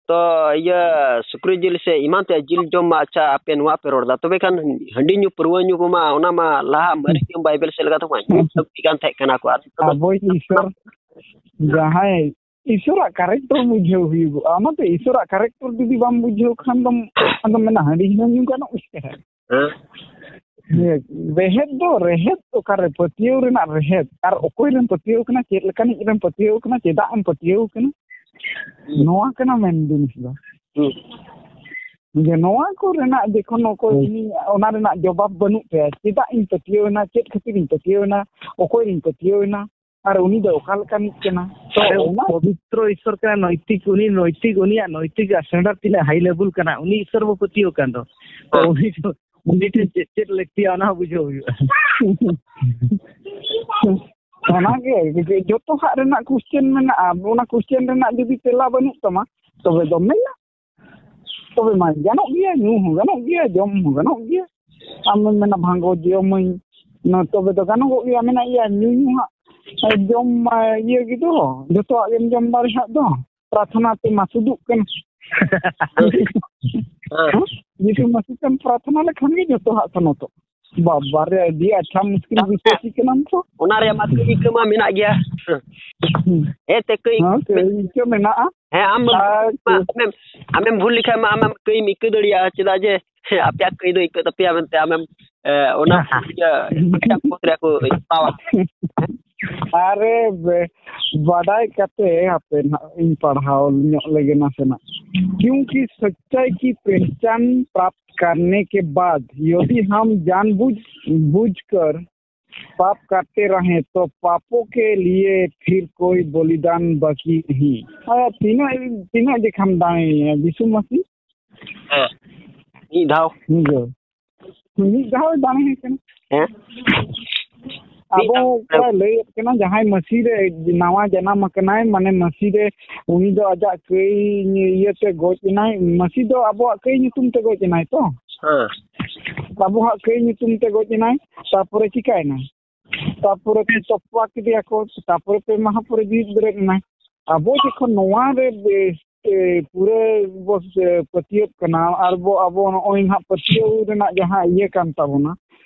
ᱛᱚ ᱤᱭᱟᱹ ᱥᱩᱠᱨᱤ ᱡᱤᱞ ᱥᱮ ᱮᱢᱟᱱ ᱛᱮᱭᱟᱜ ᱡᱤᱞ ᱡᱚᱢ ᱢᱟ, ᱟᱪᱪᱷᱟ, ᱟᱯᱮ ᱱᱚᱣᱟ ᱯᱮ ᱨᱚᱲ ᱮᱫᱟ, ᱛᱚᱵᱮ ᱠᱷᱟᱱ ᱦᱟᱺᱰᱤ ᱧᱩ, ᱯᱟᱹᱨᱣᱟᱹ ᱧᱩ ᱠᱚᱢᱟ, ᱚᱱᱟ ᱢᱟ ᱞᱟᱦᱟ ᱢᱟᱨᱮ ᱦᱩᱸ᱾ ᱱᱤᱭᱚᱢ ᱵᱟᱭᱵᱮᱞ ᱥᱮᱫ ᱞᱮᱠᱟ ᱛᱮᱠᱚ ᱧᱩ ᱦᱩᱸ᱾ ᱞᱟᱹᱠᱛᱤ ᱠᱟᱱ ᱛᱟᱦᱮᱸ ᱠᱟᱱᱟ ᱠᱚ᱾ ᱟᱨ ᱱᱤᱛᱚᱜ ᱫᱚ ᱟᱵᱚᱭᱤᱡ ᱤᱥᱚᱨ, ᱡᱟᱦᱟᱸᱭ ᱤᱥᱚᱨᱟᱜ ᱠᱟᱨᱮᱠᱴᱚᱨ ᱵᱩᱡᱷᱟᱹᱣ ᱦᱩᱭᱩᱜᱚᱜᱼᱟ᱾ ᱚᱱᱟᱛᱮ ᱤᱥᱚᱨᱟᱜ ᱠᱟᱨᱮᱠᱴᱚᱨ ᱡᱩᱫᱤ ᱵᱟᱢ ᱵᱩᱡᱷᱟᱹᱣ ᱠᱷᱟᱱ ᱫᱚᱢ, ᱟᱫᱚᱢ ᱢᱮᱱᱟ, "ᱦᱟᱺᱰᱤ ᱦᱚᱸ ᱧᱩ ᱜᱟᱱᱚᱜ ᱜᱮᱭᱟ?" ᱦᱮᱸ᱾ ᱦᱮᱸ, ᱨᱮᱦᱮᱫ ᱫᱚ, ᱨᱮᱦᱮᱫ ᱚᱠᱟᱨᱮ ᱯᱟᱹᱛᱭᱟᱹᱣ ᱨᱮᱱᱟᱜ ᱨᱮᱦᱮᱫ? ᱟᱨ ᱚᱠᱚᱭ ᱨᱮᱢ ᱯᱟᱹᱛᱭᱟᱹᱣ ᱠᱟᱱᱟ, ᱪᱮᱫ ᱞᱮᱠᱟᱱᱤᱡ ᱨᱮᱢ ᱯᱟᱹᱛᱭᱟᱹᱣ ᱠᱟᱱᱟ, ᱪᱮᱫᱟᱜ ᱮᱢ ᱯᱟᱹᱛᱭᱟᱹᱣ ᱠᱟᱱᱟ? ᱦᱩᱸ᱾ ᱱᱚᱣᱟ ᱠᱟᱱᱟ ᱢᱮᱱ ᱡᱤᱱᱤᱥ ᱫᱚ᱾ ᱦᱩᱸ᱾ ᱡᱮ ᱱᱚᱣᱟ ᱠᱚ ᱨᱮᱱᱟᱜ ᱡᱚᱠᱷᱚᱱ ᱚᱠᱚᱭ ᱦᱩᱸ᱾ ᱩᱱᱤ ᱚᱱᱟ ᱨᱮᱱᱟᱜ ᱡᱚᱵᱟᱵ ᱵᱟᱹᱱᱩᱜ ᱛᱟᱭᱟ, ᱪᱮᱫᱟᱜ ᱤᱧ ᱯᱟᱹᱛᱭᱟᱹᱣ ᱮᱱᱟ, ᱪᱮᱫ ᱠᱷᱟᱹᱛᱤᱨ ᱤᱧ ᱯᱟᱹᱛᱭᱟᱹᱣ ᱮᱱᱟ, ᱚᱠᱚᱭ ᱨᱤᱧ ᱯᱟᱹᱛᱭᱟᱹᱣ ᱮᱱᱟ, ᱟᱨ ᱩᱱᱤ ᱫᱚ ᱚᱠᱟ ᱞᱮᱠᱟᱱᱤᱡ ᱠᱟᱱᱟ? ᱛᱚ ᱟᱨᱮ ᱚᱱᱟ ᱯᱚᱵᱤᱛᱨᱚ ᱤᱥᱚᱨ ᱠᱟᱱᱟ, ᱱᱚᱭᱛᱤᱠ, ᱩᱱᱤ ᱱᱚᱭᱛᱤᱠ, ᱩᱱᱤᱭᱟᱜ ᱱᱚᱭᱛᱤᱠ ᱟᱨ standard ᱛᱤᱱᱟᱹᱜ high level ᱠᱟᱱᱟ, ᱩᱱᱤ ᱤᱥᱚᱨ ᱵᱚ ᱯᱟᱹᱛᱭᱟᱹᱣ ᱠᱟᱱ ᱫᱚ᱾ ᱛᱚ ᱦᱮᱸ᱾ ᱩᱱᱤ ᱫᱚ, ᱩᱱᱤ ᱴᱷᱮᱱ ᱪᱮᱫ, ᱪᱮᱫ ᱞᱟᱹᱠᱛᱤᱭᱟ, ᱚᱱᱟ ᱦᱚᱸ ᱵᱩᱡᱷᱟᱹᱣ ᱦᱩᱭᱩᱜᱼᱟ᱾ ᱚᱱᱟᱜᱮ, ᱡᱮ ᱡᱚᱛᱚ ᱦᱟᱜ ᱨᱮᱱᱟᱜ question ᱢᱮᱱᱟᱜᱼᱟ᱾ ᱚᱱᱟ question ᱨᱮᱱᱟᱜ ᱡᱩᱫᱤ ᱛᱮᱞᱟ ᱵᱟᱹᱱᱩᱜ ᱛᱟᱢᱟ, ᱛᱚᱵᱮ ᱫᱚᱢ ᱢᱮᱱᱟ, ᱛᱚᱵᱮ ᱢᱟ ᱜᱟᱱᱚᱜ ᱜᱮᱭᱟ, ᱧᱩ ᱦᱚᱸ ᱜᱟᱱᱚᱜ ᱜᱮᱭᱟ, ᱡᱚᱢ ᱦᱚᱸ ᱜᱟᱱᱚᱜ ᱜᱮᱭᱟ᱾ ᱟᱢᱮᱢ ᱢᱮᱱᱟ, "ᱵᱷᱟᱝᱜᱚ ᱡᱚᱢᱟᱹᱧ", ᱱᱚ-, ᱛᱚᱵᱮ ᱫᱚ ᱜᱟᱱᱚᱜᱚᱜ ᱜᱮᱭᱟ, ᱢᱮᱱᱟ, "ᱤᱭᱟᱹ, ᱧᱩ ᱧᱩ ᱦᱟᱸᱜ, ᱡᱚᱢ ᱢᱟ ᱤᱭᱟᱹ ᱜᱮ ᱫᱚ, ᱡᱚᱛᱚᱣᱟᱜ ᱜᱮᱢ ᱡᱚᱢ ᱫᱟᱲᱮᱭᱟᱜ ᱫᱚ, ᱯᱨᱟᱨᱛᱷᱚᱱᱟ ᱛᱮ ᱢᱟ ᱥᱩᱫᱩᱜ ᱠᱟᱱᱟ᱾" ᱦᱮᱸ᱾ ᱡᱤᱥᱩ ᱢᱟᱹᱥᱤ ᱴᱷᱮᱱ ᱯᱨᱟᱨᱛᱷᱚᱱᱟ ᱞᱮᱠᱷᱟᱱ ᱜᱮ ᱡᱚᱛᱚᱣᱟᱜ ᱥᱚᱱᱚᱛᱚᱜ᱾ ᱵᱟᱵᱟ ᱨᱮ, ᱟᱹᱰᱤ ᱟᱪᱪᱷᱟ ᱢᱩᱥᱠᱤᱞ ᱵᱤᱥᱚᱭ ᱪᱮᱫ ᱠᱟᱱᱟᱢ ᱛᱚ᱾ ᱚᱱᱟ ᱨᱮᱭᱟᱜ ᱢᱟ ᱠᱟᱹᱭ ᱤᱠᱟᱹ ᱢᱟ ᱢᱮᱱᱟᱜ ᱜᱮᱭᱟ᱾ ᱦᱩᱸ᱾ ᱦᱮᱸ, ᱛᱮ ᱠᱟᱹᱭ ᱦᱮᱸ, ᱠᱟᱹᱭ ᱤᱠᱟᱹ ᱢᱮᱱᱟᱜᱼᱟ᱾ ᱦᱮᱸ, ᱟᱢ ᱟᱨ ᱟᱢᱮᱢ, ᱟᱢᱮᱢ ᱵᱷᱩᱞ ᱞᱮᱠᱷᱟᱱ ᱢᱟ ᱟᱢᱮᱢ ᱠᱟᱹᱭᱢ ᱤᱠᱟᱹ ᱫᱟᱲᱮᱭᱟᱜᱼᱟ, ᱪᱮᱫᱟᱜ ᱡᱮ ᱟᱯᱮᱭᱟᱜ ᱠᱟᱹᱭ ᱫᱚ ᱤᱠᱟᱹᱜ ᱛᱟᱯᱮᱭᱟ ᱢᱮᱱᱛᱮ ᱟᱢᱮᱢ, ᱮ, ᱚᱱᱟ ᱤᱭᱟᱹ ᱢᱤᱫᱴᱟᱝ ᱯᱚᱫᱽ ᱨᱮ ᱠᱚ ᱦᱟᱛᱟᱣᱟ᱾ ᱟᱨᱮ ᱵᱮ-, ᱵᱟᱰᱟᱭ ᱠᱟᱛᱮ ᱦᱟᱯᱮ ᱱᱟᱦᱟᱜ ᱤᱧ ᱯᱟᱲᱦᱟᱣ ᱧᱚᱜ ᱞᱮᱜᱮ ᱱᱟᱥᱮᱱᱟᱜ᱾ क्योंकि सच्चाई की पहचान प्राप्त करने के बाद यदि हम जानबूझ, बूझकर पाप करते रहें तो पापों के लिए फिर कोई बलिदान बाकी नहीं। ᱟᱨ ᱛᱤᱱᱟᱹᱜ, ᱛᱤᱱᱟᱹᱜ ᱡᱮᱠᱷᱟᱱ ᱫᱟᱲᱮᱭᱟᱭᱟ ᱡᱤᱥᱩ ᱢᱟᱹᱥᱤ? ᱦᱮᱸ, ᱢᱤᱫ ᱫᱷᱟᱣ᱾ ᱵᱩᱡᱷᱟᱹᱣ? ᱢᱤᱫ ᱫᱷᱟᱣ ᱫᱟᱲᱮ ᱦᱮᱡ ᱠᱟᱱᱟ᱾ ᱦᱮᱸ? ᱟᱵᱚ ᱢᱤᱫ ᱫᱷᱟᱣ᱾ ᱠᱚ ᱞᱟᱹᱭᱮᱫ ᱠᱟᱱᱟ, ᱡᱟᱦᱟᱸᱭ ᱢᱟᱹᱥᱤ ᱨᱮ ᱱᱟᱣᱟ ᱡᱟᱱᱟᱢ ᱟᱠᱟᱱᱟᱭ, ᱢᱟᱱᱮ ᱢᱟᱹᱥᱤ ᱨᱮ ᱩᱱᱤ ᱫᱚ ᱟᱡᱟᱜ ᱠᱟᱹᱭ ᱤᱭᱟᱹᱛᱮ ᱜᱚᱡ ᱮᱱᱟᱭ᱾ ᱢᱟᱹᱥᱤ ᱫᱚ ᱟᱵᱚᱣᱟᱜ ᱠᱟᱹᱭ ᱧᱩᱛᱩᱢ ᱛᱮ ᱜᱚᱡ ᱮᱱᱟᱭ ᱛᱚ? ᱦᱮᱸ᱾ ᱟᱵᱚᱣᱟᱜ ᱠᱟᱹᱭ ᱧᱩᱛᱩᱢ ᱛᱮ ᱜᱚᱡ ᱮᱱᱟᱭ, ᱛᱟᱨᱯᱚᱨᱮ ᱪᱤᱠᱟᱭᱮᱱᱟᱭ? ᱛᱟᱨᱯᱚᱨᱮ ᱯᱮ ᱛᱚᱯᱟ ᱠᱮᱫᱮᱭᱟ ᱠᱚ, ᱛᱟᱨᱯᱚᱨᱮ ᱯᱮ ᱢᱟᱦᱟ ᱯᱚᱨᱮ ᱡᱤᱣᱤᱫ ᱵᱮᱨᱮᱫ ᱮᱱᱟᱭ᱾ ᱟᱵᱚ ᱡᱚᱠᱷᱚᱱ ᱱᱚᱣᱟ ᱨᱮ, ᱮ, ᱮ, ᱯᱩᱨᱟᱹ ᱵᱚ, ᱮ, ᱯᱟᱹᱛᱭᱟᱹᱜ ᱠᱟᱱᱟ, ᱟᱨ ᱵᱚ, ᱟᱵᱚ ᱱᱚᱜᱼᱚᱭ ᱱᱟᱦᱟᱜ ᱯᱟᱹᱛᱭᱟᱹᱣ ᱨᱮᱱᱟᱜ ᱡᱟᱦᱟᱸ ᱤᱭᱟᱹ ᱠᱟᱱ ᱛᱟᱵᱚᱱᱟ,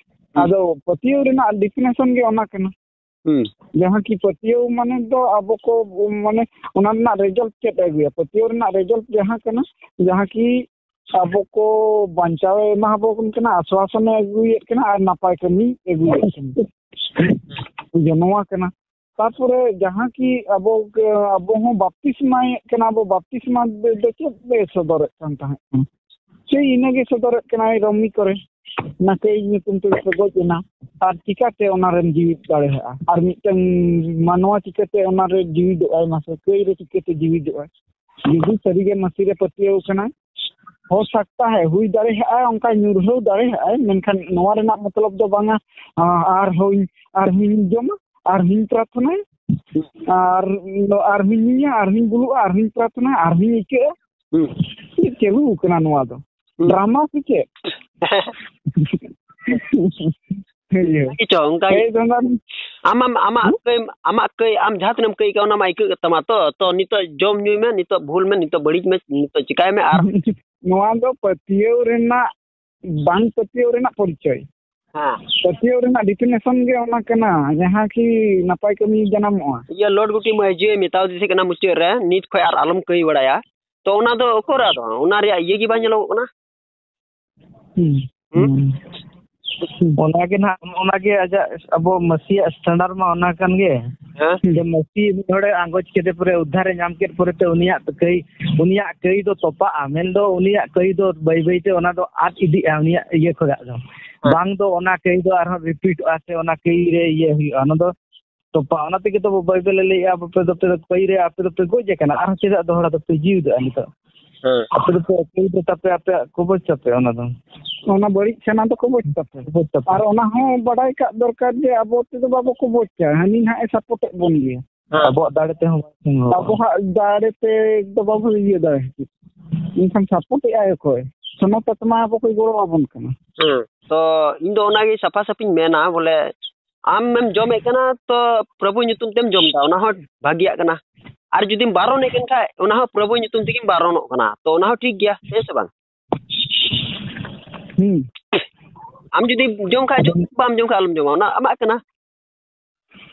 ᱦᱩᱸ᱾ ᱟᱫᱚ ᱯᱟᱹᱛᱭᱟᱹᱣ ᱨᱮᱱᱟᱜ definition ᱜᱮ ᱚᱱᱟ ᱠᱟᱱᱟ᱾ ᱦᱩᱸ᱾ ᱡᱟᱦᱟᱸ ᱠᱤ ᱯᱟᱹᱛᱭᱟᱹᱣ ᱢᱟᱱᱮ ᱫᱚ ᱟᱵᱚ ᱠᱚ, ᱢᱟᱱᱮ, ᱚᱱᱟ ᱨᱮᱱᱟᱜ ᱨᱮᱡᱟᱞᱴ ᱪᱮᱫ ᱮ ᱟᱹᱜᱩᱭᱟ? ᱯᱟᱹᱛᱭᱟᱹᱣ ᱨᱮᱱᱟᱜ ᱨᱮᱡᱟᱞᱴ ᱡᱟᱦᱟᱸ ᱠᱟᱱᱟ, ᱡᱟᱦᱟᱸ ᱠᱤ ᱟᱵᱚ ᱠᱚ ᱵᱟᱧᱪᱟᱣ ᱮ ᱮᱢᱟ ᱵᱚᱱ ᱠᱟᱱᱟ, ᱟᱥᱣᱟᱥᱚᱱ ᱮ ᱟᱹᱜᱩᱭᱮᱫ ᱠᱟᱱᱟ ᱟᱨ ᱱᱟᱯᱟᱭ ᱠᱟᱹᱢᱤ ᱟᱹᱜᱩᱭᱮᱫ ᱠᱟᱱᱟ᱾ ᱡᱮ ᱱᱚᱣᱟ ᱠᱟᱱᱟ᱾ ᱛᱟᱨᱯᱚᱨᱮ ᱡᱟᱦᱟᱸ ᱠᱤ ᱟᱵᱚ, ᱟᱵᱚ ᱦᱚᱸ ᱵᱟᱯᱛᱤᱥᱢᱟᱭᱮᱫ ᱠᱟᱱᱟ ᱵᱚ, ᱵᱟᱯᱛᱤᱥᱢᱟ ᱫᱚ ᱪᱮᱫ ᱮ ᱥᱚᱫᱚᱨᱮᱫ ᱠᱟᱱ ᱛᱟᱦᱮᱸᱫ ᱠᱟᱱᱟ? ᱥᱮ ᱤᱱᱟᱹᱜᱮ ᱥᱚᱫᱚᱨᱮᱫ ᱠᱟᱱᱟᱭ ᱨᱚᱢᱤ ᱠᱚᱨᱮ, ᱱᱟᱠᱮ ᱧᱩᱛᱩᱢ ᱛᱮ ᱥᱮ ᱜᱚᱡ ᱮᱱᱟ, ᱟᱨ ᱪᱤᱠᱟᱛᱮ ᱚᱱᱟ ᱨᱮᱢ ᱡᱤᱣᱤᱫ ᱫᱟᱲᱮᱭᱟᱜᱼᱟ? ᱟᱨ ᱢᱤᱫᱴᱟᱝ ᱢᱟᱱᱣᱟ ᱪᱤᱠᱟᱹᱛᱮ ᱚᱱᱟ ᱨᱮ ᱡᱤᱣᱤᱫᱚᱜᱼᱟᱭ? ᱢᱟᱥᱮ, ᱠᱟᱹᱭ ᱨᱮ ᱪᱤᱠᱟᱹᱛᱮ ᱡᱤᱣᱤᱫᱚᱜᱼᱟᱭ? ᱡᱩᱫᱤ ᱥᱟᱹᱨᱤᱜᱮ ᱢᱟᱹᱥᱤ ᱨᱮ ᱯᱟᱹᱛᱭᱟᱹᱣ ᱠᱟᱱᱟᱭ, ᱦᱳ ᱥᱟᱠᱛᱟ ᱦᱮ, ᱦᱩᱭ ᱫᱟᱲᱮᱭᱟᱜᱼᱟ, ᱚᱱᱠᱟ ᱧᱩᱨᱦᱟᱹᱣ ᱫᱟᱲᱮᱭᱟᱜᱼᱟᱭ, ᱢᱮᱱᱠᱷᱟᱱ ᱱᱚᱣᱟ ᱨᱮᱱᱟᱜ ᱢᱚᱛᱞᱚᱵ ᱫᱚ ᱵᱟᱝᱟ, ᱟ, ᱟᱨᱦᱚᱸᱧ, ᱟᱨᱦᱚᱸᱧ ᱡᱚᱢᱟ, ᱟᱨᱦᱚᱸᱧ ᱯᱨᱟᱨᱛᱷᱚᱱᱟᱭᱟ, ᱟᱨ, ᱟᱨᱦᱚᱸᱧ ᱧᱩᱭᱟ, ᱟᱨᱦᱚᱸᱧ ᱵᱩᱞᱩᱜᱼᱟ, ᱟᱨᱦᱚᱸᱧ ᱯᱨᱟᱨᱛᱷᱚᱱᱟᱭᱟ, ᱟᱨᱦᱚᱸᱧ ᱟᱹᱭᱠᱟᱹᱜᱼᱟ᱾ ᱦᱩᱸ᱾ ᱪᱮᱫ ᱪᱟᱹᱞᱩ ᱠᱟᱱᱟ ᱱᱚᱣᱟ ᱫᱚ? ᱦᱩᱸ᱾ ᱰᱨᱟᱢᱟ ᱥᱮ ᱪᱮᱫ? ᱤᱭᱟᱹ᱾ ᱚᱱᱠᱟ ᱜᱮᱪᱚ, ᱚᱱᱠᱟ ᱜᱮ᱾ ᱮᱭ ᱫᱚ ᱱᱟᱜ ᱟᱢ, ᱟᱢ, ᱟᱢᱟᱜ ᱦᱩᱸ? ᱠᱟᱹᱭ, ᱟᱢᱟᱜ ᱠᱟᱹᱭ, ᱟᱢ ᱡᱟᱦᱟᱸ ᱛᱤᱱᱟᱹᱜ ᱮᱢ ᱠᱟᱹᱭ ᱠᱟᱜᱼᱟ, ᱚᱱᱟ ᱢᱟ ᱟᱹᱭᱠᱟᱹᱜ ᱜᱮ ᱛᱟᱢᱟ ᱛᱚ᱾ ᱛᱚ, ᱱᱤᱛᱚᱜ ᱡᱚᱢ ᱧᱩᱭ ᱢᱮ, ᱱᱤᱛᱚᱜ ᱵᱷᱩᱞ ᱢᱮ, ᱱᱤᱛᱚᱜ ᱵᱟᱹᱲᱤᱡ ᱢᱮ, ᱱᱤᱛᱚᱜ ᱪᱤᱠᱟᱭ ᱢᱮ, ᱟᱨ ᱱᱚᱣᱟ ᱫᱚ ᱯᱟᱹᱛᱭᱟᱹᱣ ᱨᱮᱱᱟᱜ, ᱵᱟᱝ ᱯᱟᱹᱛᱭᱟᱹᱣ ᱨᱮᱱᱟᱜ ᱯᱚᱨᱤᱪᱚᱭ᱾ ᱦᱮᱸ᱾ ᱯᱟᱹᱛᱭᱟᱹᱣ ᱨᱮᱱᱟᱜ ᱰᱤᱯᱷᱤᱱᱮᱥᱚᱱ ᱜᱮ ᱚᱱᱟ ᱠᱟᱱᱟ, ᱡᱟᱦᱟᱸ ᱠᱤ ᱱᱟᱯᱟᱭ ᱠᱟᱹᱢᱤ ᱡᱟᱱᱟᱢᱚᱜᱼᱟ᱾ ᱤᱭᱟᱹ, ᱞᱚᱨᱰ ᱜᱩᱴᱤ ᱢᱟᱹᱡᱷᱤᱭ ᱢᱮᱛᱟᱣ ᱫᱤᱧ ᱛᱟᱦᱮᱸ ᱠᱟᱱᱟ ᱢᱩᱪᱟᱹᱫ ᱨᱮ, ᱱᱤᱛ ᱠᱷᱚᱡ ᱟᱨ ᱟᱞᱚᱢ ᱠᱟᱹᱭ ᱵᱟᱲᱟᱭᱟ᱾ ᱛᱚ, ᱚᱱᱟ ᱫᱚ ᱚᱠᱚᱨ ᱟᱫᱚ? ᱚᱱᱟ ᱨᱮᱭᱟᱜ ᱤᱭᱟᱹ ᱜᱮ ᱵᱟᱝ ᱧᱮᱞᱚᱜᱚᱜ ᱠᱟᱱᱟ᱾ ᱦᱩᱸ᱾ ᱦᱩᱸ? ᱦᱩᱸ᱾ ᱚᱱᱟᱜᱮ ᱱᱟᱦᱟᱜ, ᱚᱱᱟᱜᱮ ᱟᱡᱟᱜ, ᱟᱵᱚ ᱢᱟᱹᱥᱤᱭᱟᱜ ᱥᱴᱮᱱᱰᱟᱨᱰ ᱢᱟ ᱚᱱᱟ ᱠᱟᱱ ᱜᱮ᱾ ᱦᱮᱸ᱾ ᱡᱮ ᱢᱟᱹᱥᱤ ᱢᱤᱫ ᱦᱚᱲᱮ ᱟᱸᱜᱚᱪ ᱠᱮᱫᱮ ᱯᱚᱨᱮ, ᱩᱫᱽᱫᱷᱟᱨᱮ ᱧᱟᱢ ᱠᱮᱫ ᱯᱚᱨᱮᱛᱮ, ᱩᱱᱤᱭᱟᱜ ᱠᱟᱹᱭ, ᱩᱱᱤᱭᱟᱜ ᱠᱟᱹᱭ ᱫᱚ ᱛᱚᱯᱟᱜᱼᱟ, ᱢᱮᱱᱫᱚ ᱩᱱᱤᱭᱟᱜ ᱠᱟᱹᱭ ᱫᱚ ᱵᱟᱹᱭ ᱵᱟᱹᱭᱛᱮ ᱚᱱᱟ ᱫᱚ ᱟᱫ ᱤᱫᱤᱜᱼᱟ ᱩᱱᱤᱭᱟᱜ ᱤᱭᱟᱹ ᱠᱷᱚᱱᱟᱜ ᱫᱚ᱾ ᱦᱮᱸ᱾ ᱵᱟᱝ ᱫᱚ ᱚᱱᱟ ᱠᱟᱹᱭ ᱫᱚ ᱟᱨᱦᱚᱸ ᱨᱤᱯᱤᱴᱚᱜᱼᱟ ᱥᱮ ᱚᱱᱟ ᱠᱟᱹᱭ ᱨᱮ ᱤᱭᱟᱹ ᱦᱩᱭᱩᱜᱼᱟ, ᱚᱱᱟ ᱫᱚ ᱛᱚᱯᱟᱜᱼᱟ᱾ ᱚᱱᱟ ᱛᱮᱜᱮ ᱛᱚ ᱵᱟᱭᱵᱮᱞ ᱮ ᱞᱟᱹᱭᱮᱜᱼᱟ, ᱟᱯᱮ ᱫᱚᱯᱮ ᱠᱟᱹᱭ ᱨᱮ, ᱟᱯᱮ ᱫᱚᱯᱮ ᱜᱚᱡ ᱟᱠᱟᱱᱟ, ᱟᱨᱦᱚᱸ ᱪᱮᱫᱟᱜ ᱫᱚᱦᱲᱟ ᱫᱚᱯᱮ ᱡᱤᱣᱤᱫᱚᱜᱼᱟ ᱱᱤᱛᱚᱜ? ᱦᱮᱸ᱾ ᱟᱯᱮ ᱫᱚᱯᱮ ᱠᱟᱹᱭ ᱫᱚ ᱛᱟᱯᱮ, ᱟᱯᱮᱭᱟᱜ ᱠᱚᱵᱚᱪ ᱛᱟᱯᱮ ᱚᱱᱟ ᱫᱚ᱾ ᱚᱱᱟ ᱵᱟᱹᱲᱤᱡ ᱥᱟᱱᱟ ᱫᱚ ᱠᱚᱵᱚᱪ ᱛᱟᱯᱮ᱾ ᱠᱚᱵᱚᱪ ᱛᱟᱯᱮ᱾ ᱟᱨ ᱚᱱᱟ ᱦᱚᱸ ᱵᱟᱰᱟᱭ ᱠᱟᱜ ᱫᱚᱨᱠᱟᱨ ᱡᱮ ᱟᱵᱚ ᱛᱮᱫᱚ ᱵᱟᱵᱚ ᱠᱚᱵᱚᱪᱟ, ᱦᱟᱹᱱᱤ ᱱᱟᱦᱟᱜ ᱮ ᱥᱟᱯᱳᱨᱴᱮᱫ ᱵᱚᱱ ᱜᱮᱭᱟ᱾ ᱦᱮᱸ᱾ ᱟᱵᱚᱣᱟᱜ ᱫᱟᱲᱮ ᱛᱮᱦᱚᱸ ᱵᱟᱭ ᱥᱮᱱᱚᱜᱼᱟ᱾ ᱟᱵᱚᱣᱟᱜ ᱫᱟᱲᱮ ᱛᱮ ᱫᱚ ᱵᱟᱵᱚ ᱤᱭᱟᱹ ᱫᱟᱲᱮᱭᱟᱜᱼᱟ᱾ ᱮᱱᱠᱷᱟᱱ ᱥᱟᱯᱳᱨᱴᱮᱫ ᱟᱭ ᱚᱠᱚᱭ? ᱥᱚᱱᱚᱛ ᱟᱛᱢᱟ ᱟᱵᱚ ᱠᱚᱭ ᱜᱚᱲᱚ ᱟᱵᱚᱱ ᱠᱟᱱᱟ᱾ ᱦᱮᱸ᱾ ᱛᱚ, ᱤᱧ ᱫᱚ ᱚᱱᱟᱜᱮ ᱥᱟᱯᱷᱟ ᱥᱟᱹᱯᱷᱤᱧ ᱢᱮᱱᱟ, ᱵᱚᱞᱮ, ᱟᱢᱮᱢ ᱡᱚᱢᱮᱫ ᱠᱟᱱᱟ, ᱛᱚ ᱯᱨᱚᱵᱷᱩ ᱧᱩᱛᱩᱢ ᱛᱮᱢ ᱡᱚᱢ ᱮᱫᱟ, ᱚᱱᱟ ᱦᱚᱸ ᱵᱷᱟᱜᱤᱭᱟᱜ ᱠᱟᱱᱟ᱾ ᱟᱨ ᱡᱩᱫᱤᱢ ᱵᱟᱨᱚᱱᱮᱫ ᱠᱟᱱ ᱠᱷᱟᱡ, ᱚᱱᱟ ᱦᱚᱸ ᱯᱨᱚᱵᱷᱩ ᱧᱩᱛᱩᱢ ᱛᱮᱜᱮᱢ ᱵᱟᱨᱚᱱᱚᱜ ᱠᱟᱱᱟ, ᱛᱚ ᱚᱱᱟ ᱦᱚᱸ ᱴᱷᱤᱠ ᱜᱮᱭᱟ, ᱦᱮᱸ ᱥᱮ ᱵᱟᱝ? ᱦᱩᱸ᱾ ᱟᱢ ᱡᱩᱫᱤ ᱡᱚᱢ ᱠᱷᱟᱡ ᱡᱚᱢ, ᱟᱫᱚ ᱵᱟᱢ ᱡᱚᱢ ᱠᱷᱟᱡ ᱟᱞᱚᱢ ᱡᱚᱢᱟ, ᱚᱱᱟ ᱟᱢᱟᱜ ᱠᱟᱱᱟ᱾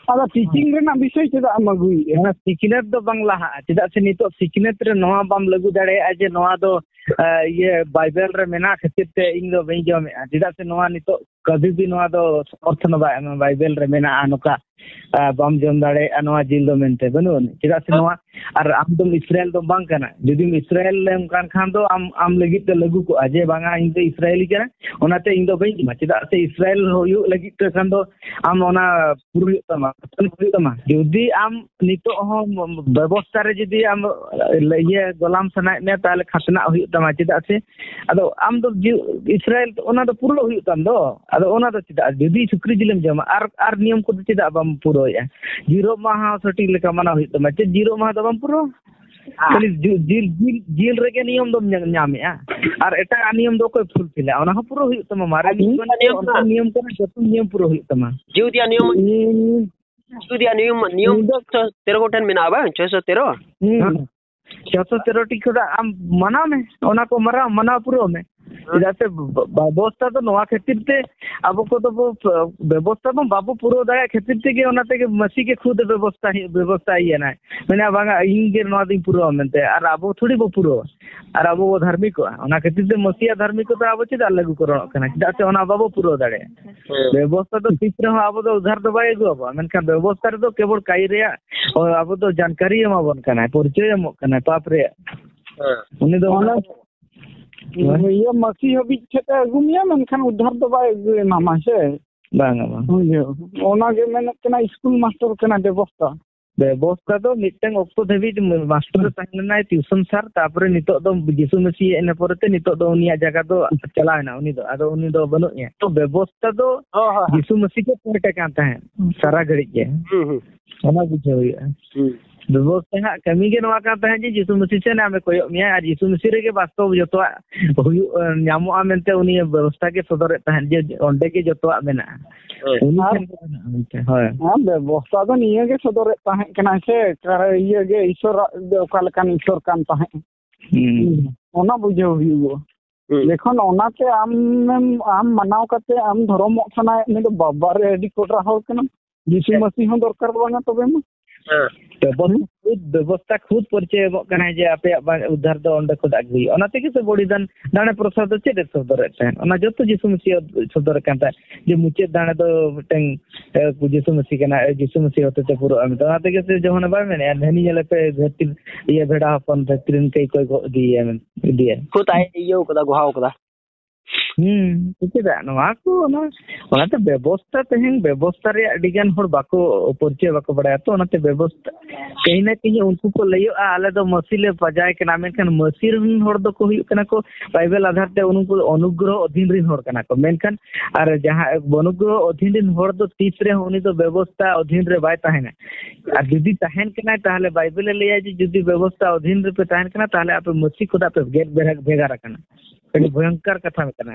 ᱟᱫᱚ ᱴᱤᱪᱤᱝ ᱨᱮᱱᱟᱜ ᱵᱤᱥᱚᱭ ᱪᱮᱫᱟᱜ ᱮᱢ ᱟᱹᱜᱩᱭᱮᱫᱼᱟ? ᱚᱱᱟ ᱥᱤᱠᱷᱱᱟᱹᱛ ᱫᱚ ᱵᱟᱝ ᱞᱟᱦᱟᱜᱼᱟ, ᱪᱮᱫᱟᱜ ᱥᱮ ᱱᱤᱛᱚᱜ ᱥᱤᱠᱷᱱᱟᱹᱛ ᱨᱮ ᱱᱚᱣᱟ ᱵᱟᱢ ᱞᱟᱹᱜᱩ ᱫᱟᱲᱮᱭᱟᱜᱼᱟ ᱡᱮ ᱱᱚᱣᱟ ᱫᱚ, ᱟ, ᱤᱭᱟᱹ, ᱵᱟᱭᱵᱮᱞ ᱨᱮ ᱢᱮᱱᱟᱜ ᱠᱷᱟᱹᱛᱤᱨ ᱛᱮ ᱤᱧ ᱫᱚ ᱵᱟᱹᱧ ᱡᱚᱢᱮᱫᱼᱟ, ᱪᱮᱫᱟᱜ ᱥᱮ ᱱᱚᱣᱟ ᱱᱤᱛᱚᱜ ᱠᱟᱹᱵᱷᱤ ᱵᱤ ᱱᱚᱣᱟ ᱫᱚ ᱥᱚᱢᱚᱨᱛᱷᱚᱱ ᱵᱟᱭ ᱮᱢᱟ, ᱵᱟᱭᱵᱮᱞ ᱨᱮ ᱢᱮᱱᱟᱜᱼᱟ ᱱᱚᱝᱠᱟ, ᱟ, ᱵᱟᱢ ᱡᱚᱢ ᱫᱟᱲᱮᱭᱟᱜᱼᱟ ᱱᱚᱣᱟ ᱡᱤᱞ ᱫᱚ ᱢᱮᱱᱛᱮ, ᱵᱟᱹᱱᱩᱜ ᱟᱹᱱᱤᱡ᱾ ᱪᱮᱫᱟᱜ ᱥᱮ ᱱᱚᱣᱟ, ᱟᱨ ᱟᱢ ᱫᱚᱢ ᱤᱥᱨᱟᱭᱮᱞ ᱫᱚᱢ ᱵᱟᱝ ᱠᱟᱱᱟ᱾ ᱡᱩᱫᱤᱢ ᱤᱥᱨᱟᱭᱮᱞ ᱮᱢ ᱠᱟᱱ ᱠᱷᱟᱱ ᱫᱚ ᱟᱢ, ᱟᱢ ᱞᱟᱹᱜᱤᱫ ᱛᱮ ᱞᱟᱹᱜᱩ ᱠᱚᱜᱼᱟ ᱡᱮ ᱵᱟᱝᱟ ᱤᱧ ᱫᱚ ᱤᱥᱨᱟᱭᱮᱞᱤ ᱠᱟᱱᱟ, ᱚᱱᱟᱛᱮ ᱤᱧ ᱫᱚ ᱵᱟᱹᱧ ᱡᱚᱢᱟ᱾ ᱪᱮᱫᱟᱜ ᱥᱮ ᱤᱥᱨᱟᱭᱮᱞ ᱦᱩᱭᱩᱜ ᱞᱟᱹᱜᱤᱫ ᱛᱮ ᱠᱷᱟᱱ ᱫᱚ ᱟᱢ ᱚᱱᱟ ᱯᱩᱨᱟᱹ ᱦᱩᱭᱩᱜ ᱛᱟᱢᱟ, ᱠᱷᱟᱛᱱᱟ ᱦᱩᱭᱩᱜ ᱛᱟᱢᱟ᱾ ᱡᱩᱫᱤ ᱟᱢ ᱱᱤᱛᱚᱜ ᱦᱚᱸ ᱵᱮᱵᱚᱥᱛᱟ ᱨᱮ ᱡᱩᱫᱤ ᱟᱢ ᱤᱭᱟᱹ ᱜᱚᱞᱟᱢ ᱥᱟᱱᱟᱭᱮᱫ ᱢᱮᱭᱟ, ᱛᱟᱦᱚᱞᱮ ᱠᱷᱟᱛᱱᱟᱜ ᱦᱩᱭᱩᱜ ᱛᱟᱢᱟ᱾ ᱪᱮᱫᱟᱜ ᱥᱮ ᱟᱫᱚ ᱟᱢ ᱫᱚ ᱡᱤ-, ᱤᱥᱨᱟᱭᱮᱞ ᱚᱱᱟ ᱫᱚ ᱯᱩᱨᱟᱹ ᱦᱩᱭᱩᱜ ᱛᱟᱢ ᱫᱚ᱾ ᱟᱫᱚ ᱚᱱᱟ ᱫᱚ ᱪᱮᱫᱟᱜ, ᱡᱩᱫᱤ ᱥᱩᱠᱨᱤ ᱡᱤᱞᱮᱢ ᱡᱚᱢᱟ, ᱟᱨ, ᱟᱨ ᱱᱤᱭᱚᱢ ᱠᱚᱫᱚ ᱪᱮᱫᱟᱜ ᱵᱟᱢ ᱯᱩᱨᱟᱹᱣᱮᱫᱼᱟ? ᱡᱤᱨᱳᱜ ᱢᱟᱦᱟ ᱦᱚᱸ ᱥᱚᱴᱷᱤᱠ ᱞᱮᱠᱟ ᱢᱟᱱᱟᱣ ᱦᱩᱭᱩᱜ ᱛᱟᱢᱟ᱾ ᱪᱮᱫ ᱡᱤᱨᱳᱜ ᱢᱟᱦᱟ ᱫᱚ ᱵᱟᱢ ᱯᱩᱨᱟᱹᱣᱟ? ᱠᱷᱟᱹᱞᱤ ᱡᱤ-, ᱡᱤᱞ, ᱡᱤᱞ, ᱡᱤᱞ ᱨᱮᱜᱮ ᱱᱤᱭᱚᱢ ᱫᱚᱢ ᱧᱟ-, ᱧᱟᱢᱮᱜᱼᱟ᱾ ᱟᱨ ᱮᱴᱟᱜ ᱱᱤᱭᱚᱢ ᱫᱚ ᱚᱠᱚᱭ ᱯᱷᱩᱞᱯᱷᱤᱞᱟ? ᱚᱱᱟ ᱦᱚᱸ ᱯᱩᱨᱟᱹ ᱦᱩᱭᱩᱜ ᱛᱟᱢᱟ᱾ ᱢᱟᱨᱮ ᱟᱨ ᱱᱤᱭᱚᱢ ᱱᱤᱭᱚᱢ ᱠᱟᱱᱟ, ᱡᱚᱛᱚ ᱱᱤᱭᱚᱢ ᱯᱩᱨᱟᱹ ᱦᱩᱭᱩᱜ ᱛᱟᱢᱟ᱾ ᱡᱤᱦᱩᱫᱤᱭᱟᱜ ᱱᱤᱭᱚᱢ, ᱡᱤᱦᱩᱫᱤᱭᱟᱜ ᱱᱤᱭᱚᱢ, ᱱᱤᱭᱚᱢ ᱤᱧ ᱫᱚ ᱪᱷᱚᱭᱥᱚ ᱛᱮᱨᱚ ᱜᱚᱴᱮᱱ ᱢᱮᱱᱟᱜᱼᱟ ᱵᱟᱝ? ᱪᱷᱚᱭᱥᱚ ᱛᱮᱨᱚ? ᱦᱩᱸ᱾ ᱪᱷᱚᱭᱥᱚ ᱛᱮᱨᱚ ᱴᱤ ᱠᱷᱚᱱᱟᱜ ᱟᱢ ᱢᱟᱱᱟᱣ ᱢᱮ, ᱚᱱᱟ ᱠᱚ ᱢᱟᱱᱟᱣ, ᱢᱟᱱᱟᱣ ᱯᱩᱨᱟᱹᱣ ᱢᱮ᱾ ᱪᱮᱫᱟᱜ ᱥᱮ ᱵ-, ᱵ-, ᱵᱮᱵᱚᱥᱛᱷᱟ ᱫᱚ ᱱᱚᱣᱟ ᱠᱷᱟᱹᱛᱤᱨ ᱛᱮ ᱟᱵᱚ ᱠᱚᱫᱚ ᱵᱚ, ᱵᱮᱵᱚᱥᱛᱷᱟ ᱵᱚ ᱵᱟᱵᱚ ᱯᱩᱨᱟᱹᱣ ᱫᱟᱲᱮᱭᱟᱜ ᱠᱷᱟᱹᱛᱤᱨ ᱛᱮᱜᱮ ᱚᱱᱟ ᱛᱮᱜᱮ ᱢᱟᱹᱥᱤ ᱜᱮ ᱠᱷᱩᱫ ᱵᱮᱵᱚᱥᱛᱷᱟ, ᱵᱮᱵᱚᱥᱛᱷᱟ ᱤᱭᱟᱹᱱᱟᱭ᱾ ᱢᱮᱱᱟ, "ᱵᱟᱝᱟ, ᱤᱧ ᱜᱮ ᱱᱚᱣᱟ ᱫᱚᱧ ᱯᱩᱨᱟᱹᱣᱟ" ᱢᱮᱱᱛᱮ, ᱟᱨ ᱟᱵᱚ ᱛᱷᱚᱲᱤ ᱵᱚ ᱯᱩᱨᱟᱹᱣᱟ, ᱟᱨ ᱟᱵᱚ ᱵᱚ ᱫᱷᱟᱨᱢᱤᱠᱚᱜᱼᱟ᱾ ᱚᱱᱟ ᱠᱷᱟᱹᱛᱤᱨ ᱛᱮ ᱢᱟᱹᱥᱤᱭᱟᱜ ᱫᱷᱟᱨᱢᱤᱠᱚᱛᱟ ᱟᱵᱚ ᱪᱮᱫᱟᱜ ᱞᱟᱹᱜᱩ ᱠᱚᱨᱚᱱᱚᱜ ᱠᱟᱱᱟ? ᱪᱮᱫᱟᱜ ᱥᱮ ᱚᱱᱟ ᱵᱟᱵᱚ ᱯᱩᱨᱟᱹᱣ ᱫᱟᱲᱮᱭᱟᱜᱼᱟ᱾ ᱦᱮᱸ᱾ ᱵᱮᱵᱚᱥᱛᱷᱟ ᱫᱚ ᱛᱤᱥ ᱨᱮᱦᱚᱸ ᱟᱵᱚ ᱫᱚ ᱩᱫᱷᱟᱨ ᱫᱚ ᱵᱟᱭ ᱟᱹᱜᱩ ᱟᱵᱚᱣᱟ, ᱢᱮᱱᱠᱷᱟᱱ ᱵᱮᱵᱚᱥᱛᱷᱟ ᱨᱮᱫᱚ ᱠᱮᱵᱚᱞ ᱠᱟᱭᱤ ᱨᱮᱭᱟᱜ, ᱚ, ᱟᱵᱚ ᱫᱚ ᱡᱟᱱᱠᱟᱨᱤ ᱮᱢᱟ ᱵᱚᱱ ᱠᱟᱱᱟᱭ, ᱯᱚᱨᱤᱪᱚᱭ ᱮᱢᱚᱜ ᱠᱟᱱᱟᱭ ᱯᱟᱯ ᱨᱮᱭᱟᱜ᱾ ᱦᱮᱸ᱾ ᱩᱱᱤ ᱫᱚ ᱚᱱᱟ ᱦᱮᱸ᱾ ᱤᱭᱟᱹ ᱢᱟᱹᱥᱤ ᱦᱟᱹᱵᱤᱡ ᱴᱷᱮᱱ ᱮ ᱟᱹᱜᱩ ᱢᱮᱭᱟ, ᱢᱮᱱᱠᱷᱟᱱ ᱩᱫᱷᱟᱨ ᱫᱚ ᱵᱟᱭ ᱟᱹᱜᱩ ᱮᱢᱟᱢᱟ ᱥᱮ᱾ ᱵᱟᱝᱟ, ᱵᱟᱝ᱾ ᱵᱩᱡᱷᱟᱹᱣ? ᱚᱱᱟ ᱜᱮ ᱢᱮᱱᱮᱫ ᱠᱟᱱᱟ ᱥᱠᱩᱞ ᱢᱟᱥᱴᱟᱨ ᱠᱟᱱᱟ ᱵᱮᱵᱚᱥᱛᱷᱟ᱾ ᱵᱮᱵᱚᱥᱛᱷᱟ ᱫᱚ ᱢᱤᱫᱴᱟᱝ ᱚᱠᱛᱚ ᱫᱷᱟᱹᱵᱤᱡ ᱢᱟᱥᱴᱟᱨ ᱮ ᱛᱟᱦᱮᱸ ᱞᱮᱱᱟᱭ ᱴᱤᱭᱩᱥᱚᱱ ᱥᱟᱨ, ᱛᱟᱯᱚᱨᱮ ᱱᱤᱛᱚᱜ ᱫᱚ ᱡᱤᱥᱩ ᱢᱟᱹᱥᱤ ᱦᱮᱡ ᱮᱱᱟ ᱯᱚᱨᱮᱛᱮ ᱱᱤᱛᱚᱜ ᱫᱚ ᱩᱱᱤᱭᱟᱜ ᱡᱟᱭᱜᱟ ᱫᱚ ᱪᱟᱞᱟᱣ ᱮᱱᱟ, ᱩᱱᱤ ᱫᱚ, ᱟᱫᱚ ᱩᱱᱤ ᱫᱚ ᱵᱟᱹᱱᱩᱜ ᱮᱭᱟ᱾ ᱛᱚ ᱵᱮᱵᱚᱥᱛᱷᱟ ᱫᱚ ᱦᱳᱭ, ᱦᱳᱭ, ᱦᱳᱭ᱾ ᱡᱤᱥᱩ ᱢᱟᱹᱥᱤ ᱜᱮ ᱯᱟᱦᱴᱟ ᱠᱟᱱ ᱛᱟᱦᱮᱸᱫ ᱥᱟᱨᱟ ᱜᱷᱟᱹᱲᱤᱡ ᱜᱮ᱾ ᱦᱩᱸ, ᱦᱩᱸ᱾ ᱚᱱᱟ ᱵᱩᱡᱷᱟᱹᱣ ᱦᱩᱭᱩᱜᱼᱟ᱾ ᱦᱩᱸ᱾ ᱵᱮᱵᱚᱥᱛᱷᱟ ᱦᱟᱸᱜ ᱠᱟᱹᱢᱤ ᱜᱮ ᱱᱚᱣᱟ ᱠᱟᱱ ᱛᱟᱦᱮᱸᱫ ᱡᱮ ᱡᱤᱥᱩ ᱢᱟᱹᱥᱤ ᱥᱮᱱ ᱟᱢᱮ ᱠᱚᱭᱚᱜ ᱢᱮᱭᱟ ᱟᱨ ᱡᱤᱥᱩ ᱢᱟᱹᱥᱤ ᱨᱮᱜᱮ ᱵᱟᱥᱛᱚᱵ ᱡᱚᱛᱚᱣᱟᱜ ᱦᱩᱭᱩᱜ, ᱧᱟᱢᱚᱜᱼᱟ ᱢᱮᱱᱛᱮ ᱩᱱᱤ ᱵᱮᱵᱚᱥᱛᱷᱟ ᱜᱮ ᱥᱚᱫᱚᱨᱮᱫ ᱛᱟᱦᱮᱸᱫ ᱡᱮ ᱚᱸᱰᱮ ᱜᱮ ᱡᱚᱛᱚᱣᱟᱜ ᱢᱮᱱᱟᱜᱼᱟ᱾ ᱦᱮᱸ᱾ ᱩᱱᱤ ᱟᱨ ᱴᱷᱮᱱ ᱜᱮ ᱢᱮᱱᱟᱜᱼᱟ ᱢᱮᱱᱛᱮ, ᱦᱳᱭ᱾ ᱦᱮᱸ, ᱵᱮᱵᱚᱥᱛᱷᱟ ᱫᱚ ᱱᱤᱭᱟᱹ ᱜᱮ ᱥᱚᱫᱚᱨᱮᱫ ᱛᱟᱦᱮᱸᱫ ᱠᱟᱱᱟᱭ ᱥᱮ, ᱚᱠᱟᱨᱮ ᱤᱭᱟᱹ ᱜᱮ ᱤᱥᱚᱨᱟᱜ ᱫᱚ ᱚᱠᱟ ᱞᱮᱠᱟᱱ ᱤᱥᱚᱨ ᱠᱟᱱ ᱛᱟᱦᱮᱸᱫ᱾ ᱦᱩᱸ᱾ ᱚᱱᱟ ᱵᱩᱡᱷᱟᱹᱣ ᱦᱩᱭᱩᱜᱼᱟ᱾ ᱦᱩᱸ᱾ ᱡᱚᱠᱷᱚᱱ ᱚᱱᱟᱛᱮ ᱟᱢᱮᱢ, ᱟᱢ ᱢᱟᱱᱟᱣ ᱠᱟᱛᱮ ᱟᱢ ᱫᱷᱚᱨᱚᱢᱚᱜ ᱥᱟᱱᱟᱭᱮᱫ ᱢᱮ, ᱫᱚ ᱵᱟᱵᱟ ᱨᱮ ᱟᱹᱰᱤ ᱠᱚᱰᱨᱟ ᱦᱚᱲ ᱠᱟᱱᱟᱢ᱾ ᱡᱤᱥᱩ ᱢᱟᱹᱥᱤ ᱦᱚᱸ ᱫᱚᱨᱠᱟᱨ ᱵᱟᱝᱟ ᱛᱚᱵᱮ ᱢᱟ᱾ ᱦᱮᱸ᱾ ᱵᱮᱵᱚᱥᱛᱟ ᱠᱷᱩᱫ, ᱵᱮᱵᱚᱥᱛᱟ ᱠᱷᱩᱫ ᱯᱚᱨᱤᱪᱚᱭ ᱮᱢᱚᱜ ᱠᱟᱱᱟᱭ ᱡᱮ ᱟᱯᱮᱭᱟᱜ ᱵᱟ-, ᱩᱫᱽᱫᱷᱟᱨ ᱫᱚ ᱚᱸᱰᱮ ᱠᱷᱚᱱᱟᱜ ᱜᱮ ᱦᱩᱭᱩᱜᱼᱟ᱾ ᱚᱱᱟ ᱛᱮᱜᱮ ᱥᱮ ᱵᱚᱲᱤᱫᱟᱱ ᱫᱟᱲᱮ ᱯᱨᱚᱥᱟᱫᱽ ᱫᱚ ᱪᱮᱫ ᱮ ᱥᱚᱫᱚᱨᱮᱫ ᱛᱟᱦᱮᱸᱫ? ᱚᱱᱟ ᱡᱚᱛᱚ ᱡᱤᱥᱩ ᱢᱟᱹᱥᱤ ᱥᱚᱫᱚᱨᱮᱫ ᱠᱟᱱ ᱛᱟᱦᱮᱸᱫ ᱡᱮ ᱢᱩᱪᱟᱹᱫ ᱫᱟᱲᱮ ᱫᱚ ᱢᱤᱫᱴᱟᱝ, ᱮ, ᱡᱤᱥᱩ ᱢᱟᱹᱥᱤ ᱠᱟᱱᱟ, ᱮ, ᱡᱤᱥᱩ ᱢᱟᱹᱥᱤ ᱦᱚᱛᱮ ᱛᱮ ᱯᱩᱨᱟᱹᱜᱼᱟ ᱢᱮᱱᱛᱮ᱾ ᱚᱱᱟ ᱛᱮᱜᱮ ᱥᱮ ᱡᱚᱦᱚᱱᱮ ᱵᱟᱭ ᱢᱮᱱᱮᱫᱼᱟ, "ᱦᱟᱹᱱᱤ ᱧᱮᱞᱮ ᱯᱮ, ᱫᱷᱟᱹᱨᱛᱤ, ᱤᱭᱟᱹ, ᱵᱷᱮᱲᱟ ᱦᱚᱯᱚᱱ ᱫᱷᱟᱹᱨᱛᱤ ᱨᱮᱱ ᱠᱟᱹᱭ ᱠᱚᱭ ᱜᱚᱜ ᱤᱫᱤᱭᱮᱭᱟ" ᱢᱮᱱᱛᱮ, ᱤᱫᱤᱭᱟ᱾ ᱠᱷᱩᱫ ᱟᱡ ᱤᱭᱟᱹᱣ ᱠᱟᱫᱟ, ᱜᱚᱦᱟᱣ ᱠᱟᱫᱟ᱾ ᱦᱩᱸ, ᱪᱮᱫᱟᱜ ᱱᱚᱣᱟ ᱠᱚ, ᱚᱱᱟ, ᱚᱱᱟᱛᱮ ᱵᱮᱵᱚᱥᱛᱟ, ᱛᱮᱦᱮᱧ ᱵᱮᱵᱚᱥᱛᱟ ᱨᱮᱭᱟᱜ ᱟᱹᱰᱤ ᱜᱟᱱ ᱦᱚᱲ ᱵᱟᱠᱚ, ᱯᱚᱨᱤᱪᱚᱭ ᱵᱟᱠᱚ ᱵᱟᱲᱟᱭᱟ᱾ ᱛᱚ ᱚᱱᱟᱛᱮ ᱵᱮᱵᱚᱥᱛᱟ, ᱠᱟᱹᱦᱤ ᱱᱟ ᱠᱟᱹᱦᱤ ᱩᱱᱠᱩ ᱠᱚ ᱞᱟᱹᱭᱚᱜᱼᱟ, "ᱟᱞᱮ ᱫᱚ ᱢᱟᱹᱥᱤ ᱞᱮ ᱯᱟᱸᱡᱟᱭ ᱠᱟᱱᱟ", ᱢᱮᱱᱠᱷᱟᱱ ᱢᱟᱹᱥᱤ ᱨᱮᱱ ᱦᱚᱲ ᱫᱚᱠᱚ ᱦᱩᱭᱩᱜ ᱠᱟᱱᱟ ᱠᱚ ᱵᱟᱭᱵᱮᱞ ᱟᱫᱷᱟᱨ ᱛᱮ ᱩᱱᱠᱩ ᱚᱱᱩᱜᱨᱚᱦᱚ ᱚᱫᱷᱤᱱ ᱨᱮᱱ ᱦᱚᱲ ᱠᱟᱱᱟ ᱠᱚ, ᱢᱮᱱᱠᱷᱟᱱ ᱟᱨ ᱡᱟᱦᱟᱸ ᱚᱱᱩᱜᱨᱚᱦᱚ ᱚᱫᱷᱤᱱ ᱨᱮᱱ ᱦᱚᱲ ᱫᱚ ᱛᱤᱥ ᱨᱮᱦᱚᱸ ᱩᱱᱤ ᱫᱚ ᱵᱮᱵᱚᱥᱛᱟ ᱚᱫᱷᱤᱱ ᱨᱮ ᱵᱟᱭ ᱛᱟᱦᱮᱱᱟ᱾ ᱟᱨ ᱡᱩᱫᱤ ᱛᱟᱦᱮᱱ ᱠᱟᱱᱟᱭ, ᱛᱟᱦᱚᱞᱮ ᱵᱟᱭᱵᱮᱞᱮ ᱞᱟᱹᱭᱟ ᱡᱮ ᱡᱩᱫᱤ ᱵᱮᱵᱚᱥᱛᱟ ᱚᱫᱷᱤᱱ ᱨᱮᱯᱮ ᱛᱟᱦᱮᱱ ᱠᱟᱱᱟ, ᱛᱟᱦᱚᱞᱮ ᱟᱯᱮ ᱢᱟᱹᱥᱤ ᱠᱷᱚᱱᱟᱜ ᱯᱮ ᱜᱮᱫ ᱵᱷᱮᱜᱟᱨ, ᱵᱷᱮᱜᱟᱨ ᱟᱠᱟᱱᱟ᱾ ᱟᱹᱰᱤ ᱵᱷᱚᱭᱚᱝᱠᱚᱨ ᱠᱟᱛᱷᱟ ᱠᱟᱱᱟ᱾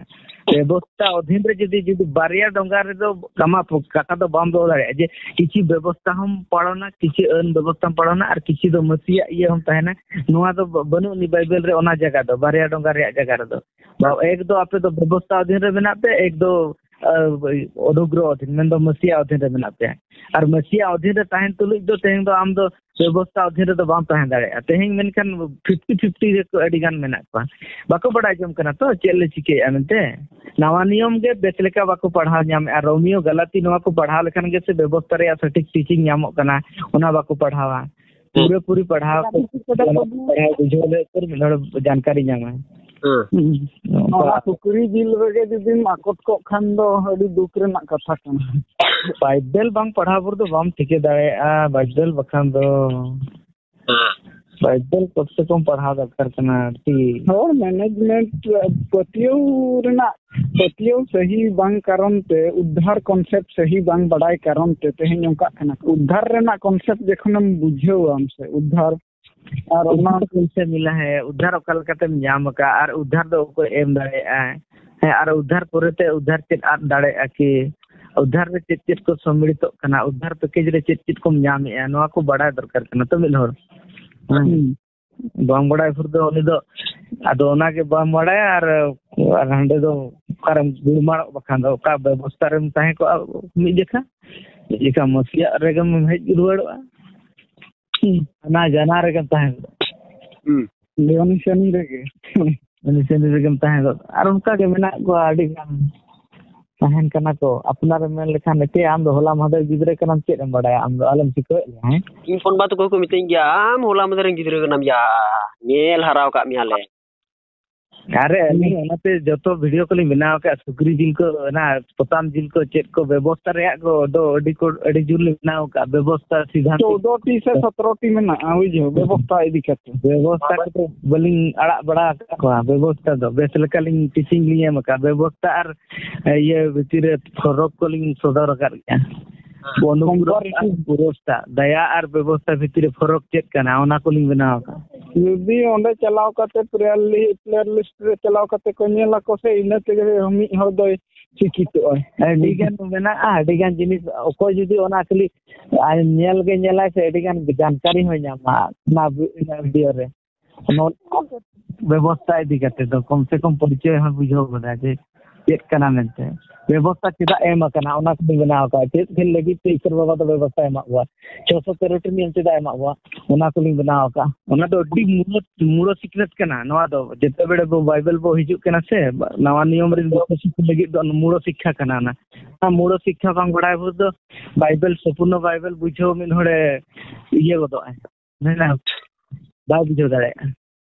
ᱵᱮᱵᱚᱥᱛᱟ ᱚᱫᱷᱤᱱ ᱨᱮ ᱡᱩᱫᱤ, ᱡᱩᱫᱤ ᱵᱟᱨᱭᱟ ᱰᱚᱸᱜᱟ ᱨᱮᱫᱚ ᱠᱟᱢᱟ ᱯᱚ-, ᱠᱟᱴᱟ ᱫᱚ ᱵᱟᱢ ᱫᱚᱦᱚ ᱫᱟᱲᱮᱭᱟᱜᱼᱟ, ᱡᱮ ᱠᱤᱪᱷᱩ ᱵᱮᱵᱚᱥᱛᱟ ᱦᱚᱸᱢ ᱯᱟᱞᱚᱱᱟ, ᱠᱤᱪᱷᱩ ᱟᱹᱱ ᱵᱮᱵᱚᱥᱛᱟᱢ ᱯᱟᱞᱚᱱᱟ ᱟᱨ ᱠᱤᱪᱷᱩ ᱫᱚ ᱢᱟᱹᱥᱤᱭᱟᱜ ᱤᱭᱟᱹ ᱦᱚᱸᱢ ᱛᱟᱦᱮᱱᱟ᱾ ᱱᱚᱣᱟ ᱫᱚ ᱵᱟ-, ᱵᱟᱹᱱᱩᱜ ᱟᱹᱱᱤᱡ ᱵᱟᱭᱵᱮᱞ ᱨᱮ ᱚᱱᱟ ᱡᱟᱭᱜᱟ ᱫᱚ, ᱵᱟᱨᱭᱟ ᱰᱚᱸᱜᱟ ᱨᱮᱭᱟᱜ ᱡᱟᱭᱜᱟ ᱨᱮᱫᱚ᱾ ᱵᱟ-, ᱮᱠ ᱫᱚ ᱟᱯᱮ ᱫᱚ ᱵᱮᱵᱚᱥᱛᱟ ᱚᱫᱷᱤᱱ ᱨᱮ ᱢᱮᱱᱟᱜ ᱯᱮ, ᱮᱠ ᱫᱚ, ᱟ, ᱚᱱᱩᱜᱨᱚᱦᱚ ᱚᱫᱷᱤᱱ, ᱢᱮᱱᱫᱚ ᱢᱟᱹᱥᱤᱭᱟᱜ ᱚᱫᱷᱤᱱ ᱨᱮ ᱢᱮᱱᱟᱜ ᱯᱮᱭᱟ᱾ ᱟᱨ ᱢᱟᱹᱥᱤᱭᱟᱜ ᱚᱫᱷᱤᱱ ᱨᱮ ᱛᱟᱦᱮᱱ ᱛᱩᱞᱩᱡ ᱫᱚ ᱛᱮᱦᱮᱧ ᱫᱚ ᱟᱢ ᱫᱚ ᱵᱮᱵᱚᱥᱛᱟ ᱚᱫᱷᱤᱱ ᱨᱮᱫᱚ ᱵᱟᱢ ᱛᱟᱦᱮᱸ ᱫᱟᱲᱮᱭᱟᱜᱼᱟ᱾ ᱛᱮᱦᱮᱧ ᱢᱮᱱᱠᱷᱟᱱ ᱯᱷᱤᱯᱴᱤ ᱯᱷᱤᱯᱴᱤ ᱨᱮᱠᱚ ᱟᱹᱰᱤ ᱜᱟᱱ ᱢᱮᱱᱟᱜ ᱠᱚᱣᱟ, ᱵᱟᱠᱚ ᱵᱟᱲᱟᱭ ᱡᱚᱝ ᱠᱟᱱᱟ ᱛᱚ ᱪᱮᱫ ᱞᱮ ᱪᱤᱠᱟᱹᱭᱮᱫᱼᱟ ᱢᱮᱱᱛᱮ᱾ ᱱᱟᱣᱟ ᱱᱤᱭᱚᱢ ᱜᱮ ᱵᱮᱥ ᱞᱮᱠᱟ ᱵᱟᱠᱚ ᱯᱟᱲᱦᱟᱣ ᱧᱟᱢᱮᱫᱼᱟ᱾ ᱨᱳᱢᱤᱭᱳ ᱜᱟᱞᱟᱛᱤ ᱱᱚᱣᱟ ᱠᱚ ᱯᱟᱲᱦᱟᱣ ᱞᱮᱠᱷᱟᱱ ᱜᱮ ᱥᱮ ᱵᱮᱵᱚᱥᱛᱟ ᱨᱮᱭᱟᱜ ᱥᱚᱴᱷᱤᱠ ᱴᱤᱪᱤᱝ ᱧᱟᱢᱚᱜ ᱠᱟᱱᱟ, ᱚᱱᱟ ᱵᱟᱠᱚ ᱯᱟᱲᱦᱟᱣᱟ᱾ ᱦᱩᱸ᱾ ᱯᱩᱨᱟᱹᱯᱩᱨᱤ ᱯᱟᱲᱦᱟᱣ ᱠᱚ, ᱯᱟᱲᱦᱟᱣ ᱵᱩᱡᱷᱟᱹᱣ ᱞᱟᱹᱜᱤᱫ ᱛᱮ ᱢᱤᱫ ᱦᱚᱲ ᱡᱟᱱᱠᱟᱨᱤ ᱧᱟᱢᱟᱭ᱾ ᱦᱩᱸ᱾ ᱦᱩᱸ᱾ ᱚᱱᱟ ᱥᱩᱠᱨᱤ ᱡᱤᱞ ᱨᱮᱜᱮ ᱡᱩᱫᱤᱢ ᱟᱠᱚᱴ ᱠᱚᱜ ᱠᱷᱟᱱ ᱫᱚ ᱟᱹᱰᱤ ᱫᱩᱠ ᱨᱮᱱᱟᱜ ᱠᱟᱛᱷᱟ ᱠᱟᱱᱟ᱾ ᱵᱟᱭᱵᱮᱞ ᱵᱟᱝ ᱯᱟᱲᱦᱟᱣ ᱵᱷᱳᱨ ᱫᱚ ᱵᱟᱢ ᱴᱷᱤᱠᱟᱹ ᱫᱟᱲᱮᱭᱟᱜᱼᱟ, ᱵᱟᱭᱵᱮᱞ ᱵᱟᱠᱷᱟᱱ ᱫᱚ᱾ ᱦᱮᱸ᱾ ᱵᱟᱭᱵᱮᱞ ᱠᱚᱢ ᱥᱮ ᱠᱚᱢ ᱯᱟᱲᱦᱟᱣ ᱫᱚᱨᱠᱟᱨ ᱠᱟᱱᱟ ᱟᱨᱠᱤ᱾ ᱦᱳᱭ, ᱢᱮᱱᱮᱡᱽᱢᱮᱱᱴ, ᱯᱟᱹᱛᱭᱟᱹᱣ ᱨᱮᱱᱟᱜ, ᱯᱟᱹᱛᱭᱟᱹᱣ ᱥᱟᱹᱦᱤ ᱵᱟᱝ ᱠᱟᱨᱚᱱ ᱛᱮ, ᱩᱫᱽᱫᱷᱟᱨ ᱠᱚᱱᱥᱮᱯᱴ ᱥᱟᱹᱦᱤ ᱵᱟᱝ ᱵᱟᱰᱟᱭ ᱠᱟᱨᱚᱱ ᱛᱮ ᱛᱮᱦᱮᱧ ᱚᱱᱠᱟᱜ ᱠᱟᱱᱟ᱾ ᱩᱫᱽᱫᱷᱟᱨ ᱨᱮᱱᱟᱜ ᱠᱚᱱᱥᱮᱯᱴ ᱡᱚᱠᱷᱚᱱᱮᱢ ᱵᱩᱡᱷᱟᱹᱣᱟᱢ ᱥᱮ, ᱩᱫᱽᱫᱷᱟᱨ, ᱟᱨ ᱚᱱᱟ ᱩᱫᱽᱫᱷᱟᱨ ᱠᱚᱢ ᱥᱮ ᱢᱤᱞᱟ ᱦᱮ, ᱩᱫᱽᱫᱷᱟᱨ ᱚᱠᱟ ᱞᱮᱠᱟᱛᱮᱢ ᱧᱟᱢ ᱟᱠᱟᱫ ᱟᱨ ᱩᱫᱽᱫᱷᱟᱨ ᱫᱚ ᱚᱠᱚᱭ ᱮᱢ ᱫᱟᱲᱮᱭᱟᱜᱼᱟ? ᱦᱮᱸ, ᱟᱨ ᱩᱫᱽᱫᱷᱟᱨ ᱯᱚᱨᱮᱛᱮ ᱩᱫᱽᱫᱷᱟᱨ ᱪᱮᱫ ᱟᱫ ᱫᱟᱲᱮᱭᱟᱜᱼᱟ ᱠᱤ? ᱩᱫᱽᱫᱷᱟᱨ ᱨᱮ ᱪᱮᱫ ᱪᱮᱫ ᱠᱚ ᱥᱚᱢᱢᱤᱞᱤᱛᱚᱜ ᱠᱟᱱᱟ? ᱩᱫᱽᱫᱷᱟᱨ ᱯᱮᱠᱮᱡᱽ ᱨᱮ ᱪᱮᱫ ᱪᱮᱫ ᱠᱚᱢ ᱧᱟᱢᱮᱜᱼᱟ? ᱱᱚᱣᱟ ᱠᱚ ᱵᱟᱲᱟᱭ ᱫᱚᱨᱠᱟᱨ ᱠᱟᱱᱟ ᱛᱚ ᱢᱤᱫ ᱦᱚᱲ᱾ ᱦᱩᱸ᱾ ᱵᱟᱝ ᱵᱟᱲᱟᱭ ᱵᱷᱳᱨ ᱫᱚ ᱩᱱᱤ ᱫᱚ, ᱟᱫᱚ ᱚᱱᱟᱜᱮ ᱵᱟᱢ ᱵᱟᱲᱟᱭᱟ ᱟᱨ, ᱟᱨ ᱦᱟᱸᱰᱮ ᱫᱚ ᱚᱠᱟᱨᱮᱢ ᱜᱩᱲᱢᱟᱲᱚᱜ ᱵᱟᱠᱷᱟᱱ ᱫᱚ, ᱚᱠᱟ ᱵᱮᱵᱚᱥᱛᱷᱟ ᱨᱮᱢ ᱛᱟᱦᱮᱸ ᱠᱚᱜᱼᱟ ᱢᱤᱫ ᱡᱚᱠᱷᱟ? ᱪᱮᱫ ᱞᱮᱠᱟ ᱢᱟᱹᱥᱤᱭᱟᱜ ᱨᱮᱜᱮᱢ ᱦᱮᱡ ᱨᱩᱣᱟᱹᱲᱚᱜᱼᱟ, ᱦᱩᱸ᱾ ᱚᱱᱟ ᱡᱟᱱᱟ ᱨᱮᱜᱮᱢ ᱛᱟᱦᱮᱸ ᱠᱚᱜᱼᱟ᱾ ᱦᱩᱸ᱾ ᱩᱱᱤ ᱥᱟᱹᱱᱤ ᱨᱮᱜᱮ᱾ ᱩᱱᱤ ᱥᱟᱹᱱᱤ ᱨᱮᱜᱮᱢ ᱛᱟᱦᱮᱸ ᱠᱚᱜᱼᱟ᱾ ᱟᱨ ᱚᱱᱠᱟ ᱜᱮ ᱢᱮᱱᱟᱜ ᱠᱚᱣᱟ ᱟᱹᱰᱤ ᱜᱟᱱ᱾ ᱛᱟᱦᱮᱱ ᱠᱟᱱᱟ ᱠᱚ᱾ ᱟᱯᱱᱟᱨᱮᱢ ᱢᱮᱱ ᱞᱮᱠᱷᱟᱱ, ᱮᱛᱮ ᱟᱢ ᱫᱚ ᱦᱚᱞᱟ ᱢᱟᱦᱫᱮᱨ ᱜᱤᱫᱽᱨᱟᱹ ᱠᱟᱱᱟᱢ, ᱪᱮᱫ ᱮᱢ ᱵᱟᱲᱟᱭᱟ? ᱟᱢ ᱫᱚ ᱟᱞᱮᱢ ᱥᱤᱠᱷᱟᱹᱣᱮᱫ ᱞᱮᱭᱟ, ᱦᱮᱸ? ᱤᱧ ᱯᱷᱳᱱ ᱵᱟ ᱛᱟᱠᱚ ᱠᱚ ᱢᱤᱛᱟᱹᱧ ᱜᱮᱭᱟ, "ᱟᱢ ᱦᱚᱞᱟ ᱢᱟᱦᱫᱮᱨ ᱨᱮᱱ ᱜᱤᱫᱽᱨᱟᱹ ᱠᱟᱱᱟᱢ ᱭᱟ, ᱧᱮᱞ ᱦᱟᱨᱟᱣ ᱠᱟᱜ ᱢᱮᱭᱟᱞᱮ᱾" ᱟᱨᱮ, ᱟᱹᱞᱤᱧ ᱚᱱᱟᱛᱮ ᱡᱚᱛᱚ ᱵᱷᱤᱰᱤᱭᱳ ᱠᱚᱞᱤᱧ ᱵᱮᱱᱟᱣ ᱟᱠᱟᱫᱼᱟ, ᱥᱩᱠᱨᱤ ᱡᱤᱞ ᱠᱚ, ᱚᱱᱟ ᱯᱚᱛᱟᱢ ᱡᱤᱞ ᱠᱚ, ᱪᱮᱫ ᱠᱚ ᱵᱮᱵᱚᱥᱛᱟ ᱨᱮᱭᱟᱜ ᱠᱚ ᱫᱚ ᱟᱹᱰᱤ ᱠᱚ, ᱟᱹᱰᱤ ᱡᱳᱨ ᱞᱤᱧ ᱵᱮᱱᱟᱣ ᱟᱠᱟᱫᱼᱟ, ᱵᱮᱵᱚᱥᱛᱟ ᱥᱤᱫᱷᱟᱱᱛᱚ᱾ ᱪᱳᱫᱽᱫᱳ ᱴᱤ ᱥᱮ ᱥᱚᱛᱨᱚ ᱴᱤ ᱢᱮᱱᱟᱜᱼᱟ, ᱵᱩᱡᱷᱟᱹᱣ, ᱵᱮᱵᱚᱥᱛᱟ ᱤᱫᱤ ᱠᱟᱛᱮ᱾ ᱵᱮᱵᱚᱥᱛᱟ ᱠᱚᱫᱚ ᱵᱟᱹᱞᱤᱧ ᱟᱲᱟᱜ ᱵᱟᱲᱟ ᱟᱠᱟᱫ ᱠᱚᱣᱟ, ᱵᱮᱵᱚᱥᱛᱟ ᱫᱚ ᱵᱮᱥ ᱞᱮᱠᱟ ᱞᱤᱧ ᱴᱤᱪᱤᱝ ᱞᱤᱧ ᱮᱢ ᱟᱠᱟᱫ, ᱵᱮᱵᱚᱥᱛᱟ ᱟᱨ ᱤᱭᱟᱹ ᱵᱷᱤᱛᱤᱨ ᱨᱮ ᱯᱷᱚᱨᱚᱠ ᱠᱚᱞᱤᱧ ᱥᱚᱫᱚᱨ ᱟᱠᱟᱫ ᱜᱮᱭᱟ᱾ ᱦᱮᱸ᱾ ᱚᱱᱩᱯᱩᱨᱚᱥᱛᱟ ᱟᱨ ᱯᱩᱨᱚᱥᱛᱟ, ᱫᱟᱭᱟ ᱟᱨ ᱵᱮᱵᱚᱥᱛᱟ ᱵᱷᱤᱛᱤᱨ ᱨᱮ ᱯᱷᱚᱨᱚᱠ ᱪᱮᱫ ᱠᱟᱱᱟ, ᱚᱱᱟ ᱠᱚᱞᱤᱧ ᱵᱮᱱᱟᱣ ᱟᱠᱟᱫ᱾ ᱡᱩᱫᱤ ᱚᱸᱰᱮ ᱪᱟᱞᱟᱣ ᱠᱟᱛᱮ ᱯᱞᱮᱭᱟᱨ ᱞᱤ-, ᱯᱞᱮᱭᱟᱨ ᱞᱤᱥᱴ ᱨᱮ ᱪᱟᱞᱟᱣ ᱠᱟᱛᱮ ᱠᱚ ᱧᱮᱞ ᱟᱠᱚ ᱥᱮ, ᱤᱱᱟᱹ ᱛᱮᱜᱮ ᱢᱤᱫ ᱦᱚᱲ ᱫᱚᱭ ᱥᱤᱠᱠᱷᱤᱛᱚᱜᱼᱟᱭ᱾ ᱟᱹᱰᱤ ᱜᱟᱱ ᱢᱮᱱᱟᱜᱼᱟ, ᱟᱹᱰᱤ ᱜᱟᱱ ᱡᱤᱱᱤᱥ᱾ ᱚᱠᱚᱭ ᱡᱩᱫᱤ ᱚᱱᱟ ᱠᱷᱟᱹᱞᱤ ᱟᱡ ᱧᱮᱞ ᱜᱮ ᱧᱮᱞᱟᱭ ᱥᱮ, ᱟᱹᱰᱤ ᱜᱟᱱ ᱡᱟᱱᱠᱟᱨᱤ ᱦᱚᱸᱭ ᱧᱟᱢᱟ ᱚᱱᱟ ᱵᱷᱤ-, ᱚᱱᱟ ᱵᱷᱤᱰᱤᱭᱳ ᱨᱮ᱾ ᱱᱚᱣᱟ ᱵᱮᱵᱚᱥᱛᱟ ᱤᱫᱤ ᱠᱟᱛᱮ ᱫᱚ ᱠᱚᱢ ᱥᱮ ᱠᱚᱢ ᱯᱚᱨᱤᱪᱚᱭ ᱦᱚᱸ ᱵᱩᱡᱷᱟᱹᱣ ᱜᱚᱫᱟ ᱡᱮ ᱪᱮᱫ ᱠᱟᱱᱟ ᱢᱮᱱᱛᱮ᱾ ᱵᱮᱵᱚᱥᱛᱟ ᱪᱮᱫᱟᱜ ᱮᱢ ᱟᱠᱟᱱᱟ, ᱚᱱᱟ ᱠᱚᱞᱤᱧ ᱵᱮᱱᱟᱣ ᱟᱠᱟᱫᱼᱟ᱾ ᱪᱮᱫ ᱠᱷᱟᱹᱛᱤᱨ ᱞᱟᱹᱜᱤᱫ ᱛᱮ ᱤᱥᱚᱨ ᱵᱟᱵᱟ ᱫᱚ ᱵᱮᱵᱚᱥᱛᱟ ᱮᱢᱟᱜ ᱠᱚᱣᱟ, ᱪᱷᱚᱥᱚ ᱛᱮᱨᱚᱴᱤ ᱱᱤᱭᱚᱢ ᱪᱮᱫᱟᱜ ᱮᱢᱟᱜ ᱠᱚᱣᱟ, ᱚᱱᱟ ᱠᱚᱞᱤᱧ ᱵᱮᱱᱟᱣ ᱟᱠᱟᱫᱼᱟ᱾ ᱚᱱᱟ ᱫᱚ ᱟᱹᱰᱤ ᱢᱩᱲᱚ, ᱢᱩᱲᱚ ᱥᱤᱠᱷᱱᱟᱹᱛ ᱠᱟᱱᱟ᱾ ᱱᱚᱣᱟ ᱫᱚ ᱡᱮᱛᱮ ᱵᱮᱲᱮ ᱵᱚ ᱵᱟᱭᱵᱮᱞ ᱵᱚ ᱦᱤᱡᱩᱜ ᱠᱟᱱᱟ ᱥᱮ, ᱱᱟᱣᱟ ᱱᱤᱭᱚᱢ ᱨᱮᱱ ᱵᱤᱥᱥᱟᱥᱤ ᱠᱚ ᱞᱟᱹᱜᱤᱫ ᱫᱚ ᱢᱩᱲᱚ ᱥᱤᱠᱠᱷᱟ ᱠᱟᱱᱟ᱾ ᱚᱱᱟ, ᱚᱱᱟ ᱢᱩᱲᱚ ᱥᱤᱠᱠᱷᱟ ᱵᱟᱝ ᱵᱟᱲᱟᱭ ᱵᱷᱳᱨ ᱫᱚ ᱵᱟᱭᱵᱮᱞ, ᱥᱚᱢᱯᱩᱨᱱᱚ ᱵᱟᱭᱵᱮᱞ ᱵᱩᱡᱷᱟᱹᱣ ᱢᱤᱫ ᱦᱚᱲᱮ ᱤᱭᱟᱹ ᱜᱚᱫᱚᱜᱼᱟᱭ, ᱢᱮᱱᱟ ᱵᱟᱭ ᱵᱩᱡᱷᱟᱹᱣ ᱫᱟᱲᱮᱭᱟᱜᱼᱟ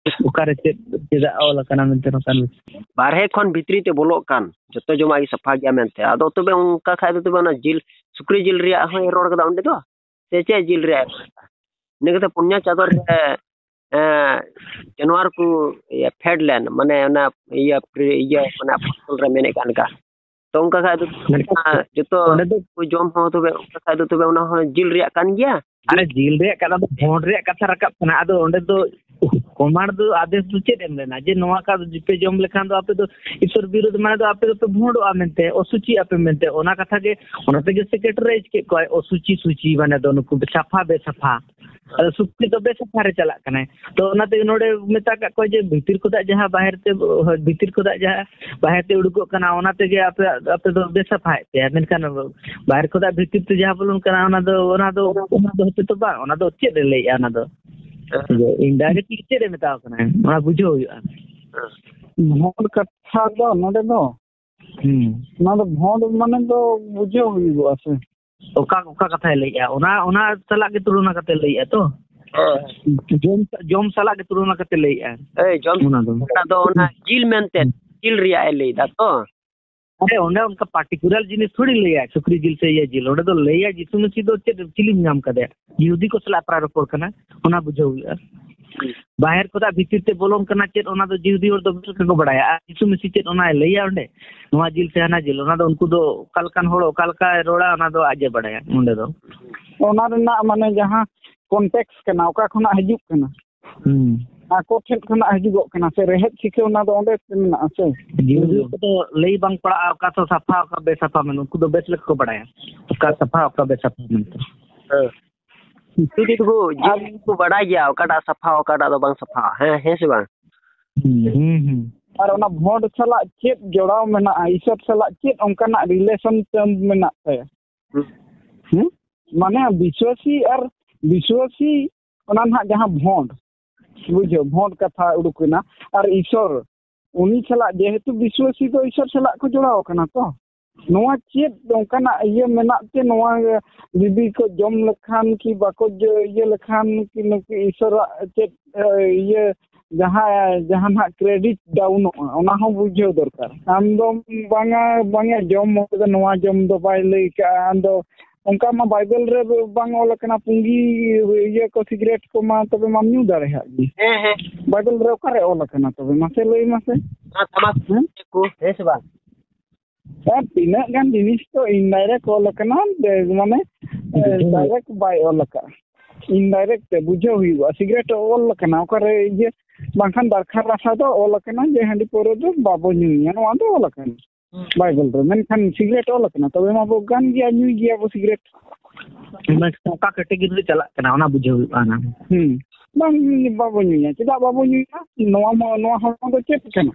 ᱚᱠᱟᱨᱮ ᱪᱮᱫ ᱪᱮᱫᱟᱜ ᱚᱞ ᱟᱠᱟᱱᱟ ᱢᱮᱱᱛᱮ ᱱᱚᱝᱠᱟᱱ ᱵᱤᱥᱚᱭ᱾ ᱵᱟᱨᱦᱮ ᱠᱷᱚᱱ ᱵᱷᱤᱛᱨᱤ ᱛᱮ ᱵᱚᱞᱚᱜ ᱠᱟᱱ ᱡᱚᱛᱚ ᱡᱚᱢᱟᱜ ᱜᱮ ᱥᱟᱯᱷᱟ ᱜᱮᱭᱟ ᱢᱮᱱᱛᱮ᱾ ᱟᱫᱚ ᱛᱚᱵᱮ ᱚᱱᱠᱟ ᱠᱷᱟᱡ ᱫᱚ ᱛᱚᱵᱮ ᱚᱱᱟ ᱡᱤᱞ, ᱥᱩᱠᱨᱤ ᱡᱤᱞ ᱨᱮᱭᱟᱜ ᱦᱚᱸᱭ ᱨᱚᱲ ᱠᱟᱫᱟ ᱚᱸᱰᱮ ᱫᱚ, ᱥᱮ ᱪᱮᱫ ᱡᱤᱞ ᱨᱮᱭᱟᱜ ᱮ ᱨᱚᱲ ᱠᱟᱫᱟ? ᱤᱱᱟᱹ ᱠᱟᱛᱮ ᱯᱩᱱᱭᱟ ᱪᱟᱸᱫᱚ ᱨᱮ, ᱮᱸ, ᱡᱟᱱᱣᱟᱨ ᱠᱚ, ᱤᱭᱟᱹ, ᱯᱷᱮᱰ ᱞᱮᱱ, ᱢᱟᱱᱮ ᱚᱱᱟ ᱤᱭᱟᱹ, ᱤᱭᱟᱹ, ᱢᱟᱱᱮ ᱟᱯᱚᱥᱛᱚᱞ ᱨᱮ ᱢᱮᱱᱮᱫ ᱠᱟᱱ ᱞᱮᱠᱟ᱾ ᱛᱚ ᱚᱱᱠᱟ ᱠᱷᱟᱡ ᱫᱚ ᱢᱟᱱᱮ ᱡᱚᱛᱚ ᱚᱸᱰᱮ ᱫᱚ ᱠᱚ ᱡᱚᱢ ᱦᱚᱸ ᱛᱚᱵᱮ, ᱚᱱᱠᱟ ᱠᱷᱟᱡ ᱫᱚ ᱛᱚᱵᱮ ᱚᱱᱟ ᱦᱚᱸ ᱡᱤᱞ ᱨᱮᱭᱟᱜ ᱠᱟᱱ ᱜᱮᱭᱟ? ᱟᱨᱮ, ᱡᱤᱞ ᱨᱮᱭᱟᱜ ᱠᱟᱛᱷᱟ ᱫᱚ, ᱵᱷᱚᱸᱰ ᱨᱮᱭᱟᱜ ᱠᱟᱛᱷᱟ ᱨᱟᱠᱟᱵ ᱠᱟᱱᱟ᱾ ᱟᱫᱚ ᱚᱸᱰᱮ ᱫᱚ ᱠᱚᱢᱟᱱᱰ ᱫᱚ ᱟᱫᱮᱥ ᱫᱚ ᱪᱮᱫ ᱮᱢ ᱞᱮᱱᱟ ᱡᱮ ᱱᱚᱣᱟ ᱠᱟ ᱯᱮ ᱡᱚᱢ ᱞᱮᱠᱷᱟᱱ ᱫᱚ ᱟᱯᱮ ᱫᱚ ᱤᱥᱚᱨ ᱵᱤᱨᱩᱫᱷ, ᱢᱟᱱᱮ ᱫᱚ ᱟᱯᱮ ᱫᱚᱯᱮ ᱵᱷᱚᱸᱰᱚᱜᱼᱟ ᱢᱮᱱᱛᱮ, ᱚᱥᱩᱪᱤᱜ ᱟᱯᱮ ᱢᱮᱱᱛᱮ? ᱚᱱᱟ ᱠᱟᱛᱷᱟ ᱜᱮ, ᱚᱱᱟ ᱛᱮᱜᱮ ᱥᱮ ᱠᱮᱴᱮᱨᱟᱭᱤᱡᱽ ᱠᱮᱫ ᱠᱚᱣᱟᱭ, ᱚᱥᱩᱪᱤ ᱥᱩᱪᱤ, ᱢᱟᱱᱮ ᱫᱚ ᱱᱩᱠᱩ ᱥᱟᱯᱷᱟ ᱵᱮᱥᱟᱯᱷᱟ᱾ ᱟᱫᱚ ᱥᱩᱠᱨᱤ ᱫᱚ ᱵᱮᱥᱟᱯᱷᱟ ᱨᱮ ᱪᱟᱞᱟᱜ ᱠᱟᱱᱟᱭ᱾ ᱛᱚ ᱚᱱᱟᱛᱮ ᱱᱚᱰᱮ ᱢᱮᱛᱟ ᱠᱟᱜ ᱠᱚᱣᱟ ᱡᱮ ᱵᱷᱤᱛᱤᱨ ᱠᱷᱚᱱᱟᱜ ᱡᱟᱦᱟᱸ ᱵᱟᱦᱮᱨ ᱛᱮ, ᱦᱳᱭ, ᱵᱷᱤᱛᱤᱨ ᱠᱷᱚᱱᱟᱜ ᱡᱟᱦᱟᱸ ᱵᱟᱦᱮᱨ ᱛᱮ ᱩᱰᱩᱠᱚᱜ ᱠᱟᱱᱟ, ᱚᱱᱟ ᱛᱮᱜᱮ ᱟᱯᱮ, ᱟᱯᱮ ᱫᱚ ᱵᱮᱥᱟᱯᱷᱟᱭᱮᱫ ᱯᱮᱭᱟ, ᱢᱮᱱᱠᱷᱟᱱ ᱵᱟᱦᱮᱨ ᱠᱷᱚᱱᱟᱜ ᱵᱷᱤᱛᱤᱨ ᱛᱮ ᱡᱟᱦᱟᱸ ᱵᱚᱞᱚᱱ ᱠᱟᱱᱟ, ᱚᱱᱟ ᱫᱚ, ᱚᱱᱟ ᱫᱚ ᱦᱚᱛᱮ ᱛᱚ ᱵᱟᱝ, ᱚᱱᱟ ᱫᱚ ᱪᱮᱫ ᱮ ᱞᱟᱹᱭᱮᱜᱼᱟ? ᱚᱱᱟ ᱫᱚ ᱤᱱᱰᱟᱭᱨᱮᱠᱴᱞᱤ ᱪᱮᱫ ᱮ ᱢᱮᱛᱟᱣ ᱠᱟᱱᱟ, ᱚᱱᱟ ᱵᱩᱡᱷᱟᱹᱣ ᱦᱩᱭᱩᱜᱼᱟ᱾ ᱵᱷᱚᱸᱰ ᱠᱟᱛᱷᱟ ᱫᱚ ᱱᱚᱰᱮ ᱫᱚ, ᱦᱩᱸ᱾ ᱚᱱᱟ ᱫᱚ ᱵᱷᱚᱸᱰ ᱢᱟᱱᱮ ᱫᱚ ᱵᱩᱡᱷᱟᱹᱣ ᱦᱩᱭᱩᱜᱚᱜᱼᱟ ᱥᱮ᱾ ᱚᱠᱟ, ᱚᱠᱟ ᱠᱟᱛᱷᱟᱭ ᱞᱟᱹᱭᱮᱜᱼᱟ? ᱚᱱᱟ, ᱚᱱᱟ ᱥᱟᱞᱟᱜ ᱜᱮ ᱛᱩᱞᱚᱱᱟ ᱠᱟᱛᱮ ᱞᱟᱹᱭᱮᱜᱼᱟ ᱛᱚ? ᱦᱮᱸ᱾ ᱡᱚᱢ, ᱡᱚᱢ ᱥᱟᱞᱟᱜ ᱜᱮ ᱛᱩᱞᱚᱱᱟ ᱠᱟᱛᱮ ᱞᱟᱹᱭᱮᱜᱼᱟ᱾ ᱮᱭ, ᱡᱚᱢ ᱚᱱᱟ ᱫᱚ᱾ ᱚᱱᱟ ᱫᱚ ᱚᱱᱟ ᱡᱤᱞ ᱢᱮᱱᱛᱮ, ᱦᱩᱸ᱾ ᱡᱤᱞ ᱨᱮᱭᱟᱜ ᱮ ᱞᱟᱹᱭᱫᱟ ᱛᱚ? ᱟᱨᱮ, ᱚᱸᱰᱮ ᱚᱱᱠᱟ ᱯᱟᱨᱴᱤᱠᱩᱞᱟᱨ ᱡᱤᱱᱤᱥ ᱛᱷᱚᱲᱤ ᱞᱟᱹᱭᱟ, ᱥᱩᱠᱨᱤ ᱡᱤᱞ ᱥᱮ ᱤᱭᱟᱹ ᱡᱤᱞ᱾ ᱚᱸᱰᱮ ᱫᱚ ᱞᱟᱹᱭᱟ ᱡᱤᱥᱩ ᱢᱟᱹᱥᱤ ᱫᱚ ᱪᱮᱫ ᱪᱤᱞᱤᱢ ᱧᱟᱢ ᱠᱟᱫᱮᱭᱟ? ᱡᱤᱦᱩᱫᱤ ᱠᱚ ᱥᱟᱞᱟᱜ ᱯᱨᱟᱭ ᱨᱚᱯᱚᱲ ᱠᱟᱱᱟ, ᱚᱱᱟ ᱵᱩᱡᱷᱟᱹᱣ ᱦᱩᱭᱩᱜᱼᱟ᱾ ᱵᱟᱦᱮᱨ ᱠᱷᱚᱱᱟᱜ ᱵᱷᱤᱛᱤᱨ ᱛᱮ ᱵᱚᱞᱚᱱ ᱠᱟᱱᱟ ᱪᱮᱫ, ᱚᱱᱟ ᱫᱚ ᱡᱤᱦᱩᱫᱤ ᱦᱚᱲ ᱫᱚ ᱵᱮᱥ ᱞᱮᱠᱟ ᱠᱚ ᱵᱟᱲᱟᱭᱟ᱾ ᱟᱨ ᱡᱤᱥᱩ ᱢᱟᱹᱥᱤ ᱪᱮᱫ ᱚᱱᱟᱭ ᱞᱟᱹᱭᱟ ᱚᱸᱰᱮ, ᱱᱚᱣᱟ ᱡᱤᱞ ᱥᱮ ᱦᱟᱱᱟ ᱡᱤᱞ, ᱚᱱᱟ ᱫᱚ ᱩᱱᱠᱩ ᱫᱚ ᱚᱠᱟ ᱞᱮᱠᱟᱱ ᱦᱚᱲ ᱚᱠᱟ ᱞᱮᱠᱟᱭ ᱨᱚᱲᱟ, ᱚᱱᱟ ᱫᱚ ᱟᱡ ᱮ ᱵᱟᱲᱟᱭᱟ ᱚᱸᱰᱮ ᱫᱚ᱾ ᱚᱱᱟ ᱨᱮᱱᱟᱜ ᱢᱟᱱᱮ ᱡᱟᱦᱟᱸ ᱠᱚᱱᱴᱮᱠᱥ ᱠᱟᱱᱟ, ᱚᱠᱟ ᱠᱷᱚᱱᱟᱜ ᱦᱤᱡᱩᱜ ᱠᱟᱱᱟ, ᱦᱩᱸ᱾ ᱟᱠᱚ ᱴᱷᱮᱱ ᱠᱷᱚᱱᱟᱜ ᱦᱤᱡᱩᱜᱚᱜ ᱠᱟᱱᱟ ᱥᱮ ᱨᱮᱦᱮᱫ ᱥᱤᱠᱷᱟᱹ, ᱚᱱᱟ ᱫᱚ ᱚᱸᱰᱮ ᱢᱮᱱᱟᱜᱼᱟ ᱥᱮ? ᱡᱤᱦᱩᱫᱤ ᱠᱚᱫᱚ ᱞᱟᱹᱭ ᱵᱟᱝ ᱯᱟᱲᱟᱜᱼᱟ, ᱚᱠᱟ ᱫᱚ ᱥᱟᱯᱷᱟ, ᱚᱠᱟ ᱵᱮᱥᱟᱯᱷᱟ ᱢᱮᱱ, ᱩᱱᱠᱩ ᱫᱚ ᱵᱮᱥ ᱞᱮᱠᱟ ᱠᱚ ᱵᱟᱲᱟᱭᱟ, ᱚᱠᱟ ᱥᱟᱯᱷᱟ, ᱚᱠᱟ ᱵᱮᱥᱟᱯᱷᱟ ᱢᱮᱱᱛᱮ᱾ ᱦᱮᱸ᱾ ᱡᱩᱫᱤ ᱠᱚ, ᱟᱨ ᱡᱩᱫᱤ ᱠᱚ ᱵᱟᱲᱟᱭ ᱜᱮᱭᱟ ᱚᱠᱟᱴᱟᱜ ᱥᱟᱯᱷᱟ, ᱚᱠᱟᱴᱟᱜ ᱫᱚ ᱵᱟᱝ ᱥᱟᱯᱷᱟ, ᱦᱮᱸ, ᱦᱮᱸ ᱥᱮ ᱵᱟᱝ? ᱦᱩᱸ, ᱦᱩᱸ, ᱦᱩᱸ᱾ ᱟᱨ ᱚᱱᱟ ᱵᱷᱚᱸᱰ ᱥᱟᱞᱟᱜ ᱪᱮᱫ ᱡᱚᱲᱟᱣ ᱢᱮᱱᱟᱜᱼᱟ? ᱤᱥᱚᱨ ᱥᱟᱞᱟᱜ ᱪᱮᱫ ᱚᱱᱠᱟᱱᱟᱜ ᱨᱤᱞᱮᱥᱚᱱ ᱴᱟᱨᱢ ᱢᱮᱱᱟᱜ ᱛᱟᱭᱟ? ᱦᱩᱸ᱾ ᱦᱩᱸ? ᱢᱟᱱᱮ ᱵᱤᱥᱣᱟᱥᱤ ᱟᱨ ᱵᱤᱥᱣᱟᱥᱤ, ᱚᱱᱟ ᱱᱟᱦᱟᱜ ᱡᱟᱦᱟᱸ ᱵᱷᱚᱸᱰ, ᱵᱩᱡᱷᱟᱹᱣ, ᱵᱷᱚᱸᱰ ᱠᱟᱛᱷᱟ ᱩᱰᱩᱠ ᱮᱱᱟ, ᱟᱨ ᱤᱥᱚᱨ, ᱩᱱᱤ ᱥᱟᱞᱟᱜ ᱡᱮᱦᱮᱛᱩ ᱵᱤᱥᱣᱟᱥᱤ ᱫᱚ ᱤᱥᱚᱨ ᱥᱟᱞᱟᱜ ᱠᱚ ᱡᱚᱲᱟᱣ ᱟᱠᱟᱱᱟ ᱛᱚ, ᱱᱚᱣᱟ ᱪᱮᱫ ᱚᱱᱠᱟᱱᱟᱜ ᱤᱭᱟᱹ ᱢᱮᱱᱟᱜ ᱛᱮ ᱱᱚᱣᱟ ᱡᱩᱫᱤ ᱠᱚ ᱡᱚᱢ ᱞᱮᱠᱷᱟᱱ ᱠᱤ ᱵᱟᱠᱚ ᱡᱚ-, ᱤᱭᱟᱹ ᱞᱮᱠᱷᱟᱱ ᱠᱤ ᱱᱩᱠᱩ ᱤᱥᱚᱨᱟᱜ ᱪᱮᱫ, ᱮ, ᱤᱭᱟᱹ ᱡᱟᱦᱟᱸ, ᱡᱟᱦᱟᱸ ᱱᱟᱦᱟᱜ ᱠᱨᱮᱰᱤᱴ ᱰᱟᱣᱩᱱᱚᱜᱼᱟ, ᱚᱱᱟ ᱦᱚᱸ ᱵᱩᱡᱷᱟᱹᱣ ᱫᱚᱨᱠᱟᱨ᱾ ᱟᱢ ᱫᱚᱢ ᱵᱟᱝᱟ, ᱵᱟᱝᱟ ᱡᱚᱢ ᱦᱚᱲ ᱫᱚ ᱱᱚᱣᱟ ᱡᱚᱢ ᱫᱚ ᱵᱟᱭ ᱞᱟᱹᱭ ᱠᱟᱜᱼᱟ, ᱟᱢ ᱫᱚ ᱚᱱᱠᱟ ᱢᱟ ᱵᱟᱭᱵᱮᱞ ᱨᱮ ᱵᱟᱝ ᱚᱞ ᱟᱠᱟᱱᱟ, ᱯᱩᱸᱜᱤ ᱤᱭᱟᱹ ᱠᱚ ᱥᱤᱜᱨᱮᱴ ᱠᱚᱢᱟ ᱛᱚᱵᱮ ᱢᱟᱢ ᱧᱩ ᱫᱟᱲᱮᱭᱟᱜ ᱜᱮ᱾ ᱦᱮᱸ, ᱦᱮᱸ᱾ ᱵᱟᱭᱵᱮᱞ ᱨᱮ ᱚᱠᱟᱨᱮ ᱚᱞ ᱟᱠᱟᱱᱟ ᱛᱚᱵᱮ? ᱢᱟᱥᱮ ᱞᱟᱹᱭ ᱢᱟᱥᱮ᱾ ᱚᱱᱟ ᱛᱟᱢᱟᱠᱩ ᱦᱮᱸ? ᱠᱚ, ᱦᱮᱸ ᱥᱮ ᱵᱟᱝ? ᱟᱨ ᱛᱤᱱᱟᱹᱜ ᱜᱟᱱ ᱡᱤᱱᱤᱥ ᱛᱚ ᱤᱱᱰᱟᱭᱨᱮᱠᱴ ᱚᱞ ᱟᱠᱟᱱᱟ, ᱵᱮ-, ᱢᱟᱱᱮ, ᱦᱩᱸ᱾ ᱰᱟᱭᱨᱮᱠᱴ ᱵᱟᱭ ᱚᱞ ᱟᱠᱟᱫᱼᱟ᱾ ᱤᱱᱰᱟᱭᱨᱮᱠᱴ ᱛᱮ ᱵᱩᱡᱷᱟᱹᱣ ᱦᱩᱭᱩᱜᱼᱟ᱾ ᱥᱤᱜᱨᱮᱴ ᱚᱞ ᱟᱠᱟᱱᱟ ᱚᱠᱟᱨᱮ? ᱤᱭᱟᱹ ᱵᱟᱝᱠᱷᱟᱱ ᱫᱟᱨᱠᱷᱟ ᱨᱟᱥᱟ ᱫᱚ ᱚᱞ ᱟᱠᱟᱱᱟ ᱡᱮ ᱦᱟᱺᱰᱤ ᱯᱟᱹᱣᱨᱟᱹ ᱫᱚ ᱵᱟᱵᱚ ᱧᱩᱭᱟ, ᱱᱚᱣᱟ ᱫᱚ ᱚᱞ ᱟᱠᱟᱱᱟ ᱵᱟᱭᱵᱮᱞ ᱨᱮ, ᱢᱮᱱᱠᱷᱟᱱ ᱥᱤᱜᱨᱮᱴ ᱚᱞ ᱟᱠᱟᱱᱟ, ᱛᱚᱵᱮ ᱢᱟ ᱵᱚ ᱜᱟᱱ ᱜᱮᱭᱟ, ᱧᱩᱭ ᱜᱮᱭᱟ ᱵᱚ ᱥᱤᱜᱨᱮᱴ᱾ ᱢᱟᱱᱮ ᱚᱠᱟ ᱠᱮᱴᱮᱜᱚᱨᱤ ᱨᱮ ᱪᱟᱞᱟᱜ ᱠᱟᱱᱟ, ᱚᱱᱟ ᱵᱩᱡᱷᱟᱹᱣ ᱦᱩᱭᱩᱜᱼᱟ ᱚᱱᱟ᱾ ᱦᱩᱸ, ᱵᱟᱝ, ᱵᱟᱵᱚ ᱧᱩᱭᱟ᱾ ᱪᱮᱫᱟᱜ ᱵᱟᱵᱚ ᱧᱩᱭᱟ? ᱱᱚᱣᱟ ᱢᱟ, ᱱᱚᱣᱟ ᱦᱚᱲᱢᱚ ᱫᱚ ᱪᱮᱫ ᱠᱟᱱᱟ?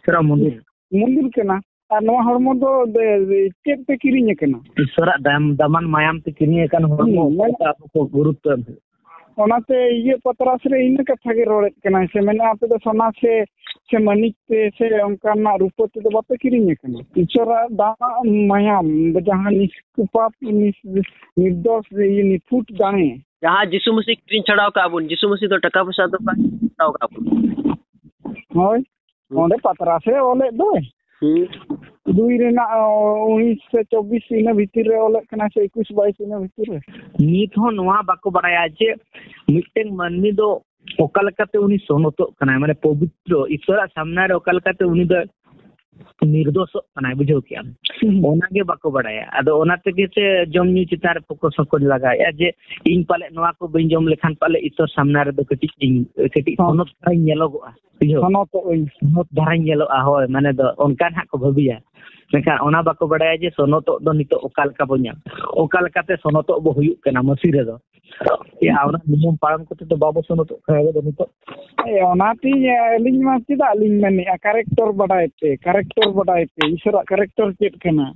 ᱥᱮᱨᱟ ᱢᱚᱱᱫᱤᱨ᱾ ᱢᱚᱱᱫᱤᱨ ᱠᱟᱱᱟ᱾ ᱟᱨ ᱱᱚᱣᱟ ᱦᱚᱲᱢᱚ ᱫᱚ ᱫᱮ-, ᱫᱮ-, ᱪᱮᱫ ᱛᱮ ᱠᱤᱨᱤᱧ ᱟᱠᱟᱱᱟ? ᱤᱥᱚᱨᱟᱜ ᱫᱟᱢ, ᱫᱟᱢᱟᱱ ᱢᱟᱭᱟᱢ ᱛᱮ ᱠᱤᱨᱤᱧ ᱟᱠᱟᱱ ᱦᱚᱲᱢᱚ, ᱦᱩᱸ, ᱚᱠᱟ ᱞᱮᱠᱟ ᱟᱵᱚ ᱠᱚ ᱜᱩᱨᱩᱛᱛᱚ ᱮᱢ ᱦᱩᱭᱩᱜᱼᱟ᱾ ᱚᱱᱟᱛᱮ ᱤᱭᱟᱹ ᱯᱟᱛᱨᱟᱥ ᱨᱮ ᱤᱱᱟᱹ ᱠᱟᱛᱷᱟ ᱜᱮ ᱨᱚᱲᱮᱫ ᱠᱟᱱᱟᱭ ᱥᱮ, ᱢᱮᱱᱟ ᱟᱯᱮ ᱫᱚ ᱥᱚᱱᱟ ᱥᱮ, ᱥᱮ ᱢᱟᱹᱱᱤᱠ ᱛᱮ ᱥᱮ ᱚᱱᱠᱟᱱᱟᱜ ᱨᱩᱯᱟᱹ ᱛᱮᱫᱚ ᱵᱟᱯᱮ ᱠᱤᱨᱤᱧ ᱟᱠᱟᱱᱟ᱾ ᱤᱥᱚᱨᱟᱜ ᱫᱟᱢ ᱢᱟᱭᱟᱢ ᱫᱚ ᱡᱟᱦᱟᱸ ᱱᱤᱥᱠᱩᱯᱟᱯ, ᱱᱤᱥ-, ᱱᱤᱨᱫᱳᱥ, ᱤᱭᱟᱹ ᱱᱤᱯᱷᱩᱴ ᱫᱟᱲᱮ᱾ ᱡᱟᱦᱟᱸ ᱡᱤᱥᱩ ᱢᱟᱹᱥᱤ ᱠᱤᱨᱤᱧ ᱪᱷᱟᱲᱟᱣ ᱠᱟᱜ ᱵᱚᱱ, ᱡᱤᱥᱩ ᱢᱟᱹᱥᱤ ᱫᱚ ᱴᱟᱠᱟ ᱯᱚᱭᱥᱟ ᱫᱚ ᱵᱟᱭ ᱦᱟᱛᱟᱣ ᱠᱟᱜ ᱵᱚᱱ᱾ ᱦᱳᱭ, ᱦᱩᱸ᱾ ᱚᱸᱰᱮ ᱯᱟᱛᱨᱟᱥ ᱨᱮ ᱚᱞᱮᱫ ᱫᱚᱭ᱾ ᱦᱩᱸ᱾ ᱫᱩᱭ ᱨᱮᱱᱟᱜ, ᱚ, ᱩᱱᱤᱥ ᱥᱮ ᱪᱚᱵᱵᱤᱥ ᱤᱱᱟᱹ ᱵᱷᱤᱛᱤᱨ ᱨᱮ ᱚᱞᱮᱫ ᱠᱟᱱᱟ, ᱥᱮ ᱮᱠᱩᱥ ᱵᱟᱭᱤᱥ ᱤᱱᱟᱹ ᱵᱷᱤᱛᱤᱨ ᱨᱮ᱾ ᱱᱤᱛ ᱦᱚᱸ ᱱᱚᱣᱟ ᱵᱟᱠᱚ ᱵᱟᱲᱟᱭᱟ ᱡᱮ ᱢᱤᱫᱴᱮᱱ ᱢᱟᱹᱱᱢᱤ ᱫᱚ ᱚᱠᱟ ᱞᱮᱠᱟᱛᱮ ᱩᱱᱤ ᱥᱚᱱᱚᱛᱚᱜ ᱠᱟᱱᱟᱭ, ᱢᱟᱱᱮ ᱯᱚᱵᱤᱛᱨᱚ ᱤᱥᱚᱨᱟᱜ ᱥᱟᱢᱱᱟ ᱨᱮ ᱚᱠᱟ ᱞᱮᱠᱟᱛᱮ ᱩᱱᱤ ᱫᱚ ᱱᱤᱨᱫᱳᱥᱚᱜ ᱠᱟᱱᱟᱭ, ᱵᱩᱡᱷᱟᱹᱣ ᱠᱮᱜᱼᱟᱢ? ᱦᱩᱸ᱾ ᱚᱱᱟᱜᱮ ᱵᱟᱠᱚ ᱵᱟᱲᱟᱭᱟ᱾ ᱟᱫᱚ ᱚᱱᱟ ᱛᱮᱜᱮ ᱥᱮ ᱡᱚᱢ ᱧᱩ ᱪᱮᱛᱟᱱ ᱨᱮ ᱯᱷᱳᱠᱟᱥ ᱦᱚᱸᱠᱚ ᱞᱟᱜᱟᱣᱮᱫᱼᱟ ᱡᱮ ᱤᱧ ᱯᱟᱞᱮ ᱱᱚᱣᱟ ᱠᱚ ᱵᱟᱹᱧ ᱡᱚᱢ ᱞᱮᱠᱷᱟᱱ ᱯᱟᱞᱮ ᱤᱥᱚᱨ ᱥᱟᱢᱱᱟ ᱨᱮᱫᱚ ᱠᱟᱹᱴᱤᱡ ᱤᱧ, ᱠᱟᱹᱴᱤᱡ ᱦᱚᱸ᱾ ᱥᱚᱱᱚᱛ ᱫᱷᱟᱨᱟᱧ ᱧᱮᱞᱚᱜᱚᱜᱼᱟ, ᱵᱩᱡᱷᱟᱹᱣ? ᱥᱚᱱᱚᱛᱚᱜ ᱟᱹᱧ᱾ ᱥᱚᱱᱚᱛ ᱫᱷᱟᱨᱟᱧ ᱧᱮᱞᱚᱜᱼᱟ, ᱦᱳᱭ, ᱢᱟᱱᱮ ᱫᱚ ᱚᱱᱠᱟ ᱱᱟᱦᱟᱜ ᱠᱚ ᱵᱷᱟᱹᱵᱤᱭᱟ᱾ ᱢᱮᱱᱠᱷᱟᱱ ᱚᱱᱟ ᱵᱟᱠᱚ ᱵᱟᱲᱟᱭᱟ ᱡᱮ ᱥᱚᱱᱚᱛᱚᱜ ᱫᱚ ᱱᱤᱛᱚᱜ ᱚᱠᱟ ᱞᱮᱠᱟ ᱵᱚᱱ ᱧᱟᱢ, ᱚᱠᱟ ᱞᱮᱠᱟᱛᱮ ᱥᱚᱱᱚᱛᱚᱜ ᱵᱚ ᱦᱩᱭᱩᱜ ᱠᱟᱱᱟ ᱢᱟᱹᱥᱤ ᱨᱮᱫᱚ᱾ ᱭᱟ, ᱚᱱᱟ ᱱᱤᱭᱚᱢ ᱯᱟᱞᱚᱱ ᱠᱟᱛᱮ ᱫᱚ ᱵᱟᱵᱚ ᱥᱚᱱᱚᱛᱚᱜ ᱠᱟᱱᱟ ᱟᱵᱚ ᱫᱚ ᱱᱤᱛᱚᱜ᱾ ᱦᱳᱭ, ᱚᱱᱟᱛᱮᱧ, ᱟᱹᱞᱤᱧ ᱢᱟ ᱪᱮᱫᱟᱜ ᱞᱤᱧ ᱢᱮᱱᱮᱫᱼᱟ, ᱠᱮᱨᱮᱠᱴᱚᱨ ᱵᱟᱰᱟᱭ ᱯᱮ, ᱠᱮᱨᱮᱠᱴᱚᱨ ᱵᱟᱰᱟᱭ ᱯᱮ, ᱤᱥᱚᱨᱟᱜ ᱠᱮᱨᱮᱠᱴᱚᱨ ᱪᱮᱫ ᱠᱟᱱᱟ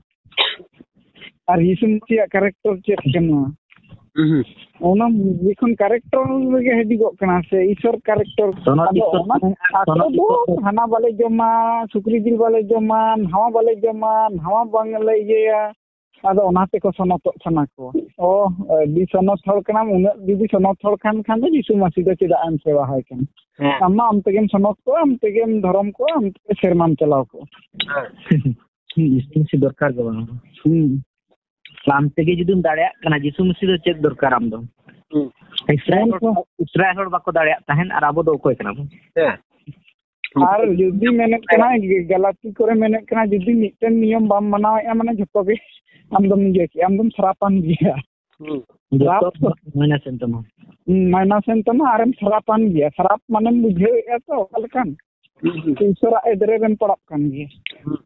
ᱟᱨ ᱡᱤᱥᱩ ᱢᱟᱹᱥᱤᱭᱟᱜ ᱠᱮᱨᱮᱠᱴᱚᱨ ᱪᱮᱫ ᱠᱟᱱᱟ᱾ ᱦᱩᱸ᱾ ᱚᱱᱟ ᱡᱚᱠᱷᱚᱱ ᱠᱮᱨᱮᱠᱴᱚᱨ ᱨᱮᱜᱮ ᱦᱤᱡᱩᱜᱚᱜ ᱠᱟᱱᱟ ᱥᱮ, ᱤᱥᱚᱨ ᱠᱮᱨᱮᱠᱴᱚᱨ, ᱥᱚᱱᱚᱛ ᱟᱫᱚ ᱤᱥᱚᱨ, ᱚᱱᱟ ᱟᱠᱚ ᱥᱚᱱᱚᱛ ᱫᱚ ᱤᱥᱚᱨ᱾ ᱦᱟᱱᱟ ᱵᱟᱞᱮ ᱡᱚᱢᱟ, ᱥᱩᱠᱨᱤ ᱡᱤᱞ ᱵᱟᱞᱮ ᱡᱚᱢᱟ, ᱱᱟᱣᱟ ᱵᱟᱞᱮ ᱡᱚᱢᱟ, ᱱᱟᱣᱟ ᱵᱟᱝᱞᱮ ᱤᱭᱟᱹᱭᱟ, ᱟᱫᱚ ᱚᱱᱟ ᱛᱮᱠᱚ ᱥᱚᱱᱚᱛᱚᱜ ᱥᱟᱱᱟ ᱠᱚᱣᱟ᱾ ᱚ, ᱟᱹᱰᱤ ᱥᱚᱱᱚᱛ ᱦᱚᱲ ᱠᱟᱱᱟᱢ, ᱩᱱᱟᱹᱜ ᱡᱩᱫᱤ ᱥᱚᱱᱚᱛ ᱦᱚᱲ ᱠᱟᱱ ᱠᱷᱟᱱ ᱫᱚ ᱡᱤᱥᱩ ᱢᱟᱹᱥᱤ ᱫᱚ ᱪᱮᱫᱟᱜ ᱮᱢ ᱥᱮᱵᱟ ᱦᱟᱭ ᱠᱟᱱᱟ? ᱦᱮᱸ᱾ ᱟᱢ ᱢᱟ ᱟᱢ ᱛᱮᱜᱮᱢ ᱥᱚᱱᱚᱛ ᱠᱚᱜᱼᱟ, ᱟᱢ ᱛᱮᱜᱮᱢ ᱫᱷᱚᱨᱚᱢ ᱠᱚᱜᱼᱟ, ᱟᱢ ᱛᱮᱜᱮ ᱥᱮᱨᱢᱟᱢ ᱪᱟᱞᱟᱣ ᱠᱚᱜᱼᱟ᱾ ᱦᱮᱸ᱾ ᱡᱤᱥᱩ ᱢᱟᱹᱥᱤ ᱫᱚᱨᱠᱟᱨ ᱜᱮ ᱵᱟᱝ᱾ ᱦᱩᱸ᱾ ᱟᱢ ᱛᱮᱜᱮ ᱡᱩᱫᱤᱢ ᱫᱟᱲᱮᱭᱟᱜ ᱠᱟᱱᱟ, ᱡᱤᱥᱩ ᱢᱟᱹᱥᱤ ᱫᱚ ᱪᱮᱫ ᱫᱚᱨᱠᱟᱨ ᱟᱢ ᱫᱚ? ᱦᱩᱸ᱾ ᱤᱥᱨᱟᱭᱮᱞ ᱦᱚᱲ, ᱤᱥᱨᱟᱭᱮᱞ ᱦᱚᱲ ᱵᱟᱠᱚ ᱫᱟᱲᱮᱭᱟᱜ ᱛᱟᱦᱮᱸᱱ, ᱟᱨ ᱟᱵᱚ ᱫᱚ ᱚᱠᱚᱭ ᱠᱟᱱᱟ ᱵᱚᱱ? ᱦᱮᱸ᱾ ᱟᱨ ᱡᱩᱫᱤ ᱢᱮᱱᱮᱫ ᱠᱟᱱᱟ, ᱜᱟᱞᱟᱛᱤ ᱠᱚᱨᱮ ᱢᱮᱱᱮᱫ ᱠᱟᱱᱟ, ᱡᱩᱫᱤ ᱢᱤᱫᱴᱮᱱ ᱱᱤᱭᱚᱢ ᱵᱟᱢ ᱢᱟᱱᱟᱣᱮᱫᱼᱟ, ᱢᱟᱱᱮ ᱡᱷᱚᱛᱚ ᱜᱮ ᱟᱢ ᱫᱚᱢ ᱤᱭᱟᱹ ᱠᱮᱜᱼᱟ, ᱟᱢ ᱫᱚᱢ ᱥᱟᱨᱟᱯᱟᱱ ᱜᱮᱭᱟ᱾ ᱦᱩᱸ᱾ ᱡᱚᱛᱚ ᱥᱨᱟᱯ ᱛᱚ᱾ ᱢᱟᱭᱱᱟᱥ ᱮᱱ ᱛᱟᱢᱟ᱾ ᱦᱩᱸ, ᱢᱟᱭᱱᱟᱥ ᱮᱱ ᱛᱟᱢᱟ, ᱟᱨᱮᱢ ᱥᱨᱟᱯᱟᱱ ᱜᱮᱭᱟ᱾ ᱥᱨᱟᱯ ᱢᱟᱱᱮᱢ ᱵᱩᱡᱷᱟᱹᱣᱮᱫᱼᱟ ᱛᱚ ᱚᱠᱟ ᱞᱮᱠᱟᱱ? ᱦᱩᱸ, ᱦᱩᱸ᱾ ᱤᱥᱚᱨᱟᱜ ᱮᱫᱽᱨᱮ ᱨᱮᱢ ᱯᱟᱲᱟᱜ ᱠᱟᱱ ᱜᱮᱭᱟ᱾ ᱦᱩᱸ᱾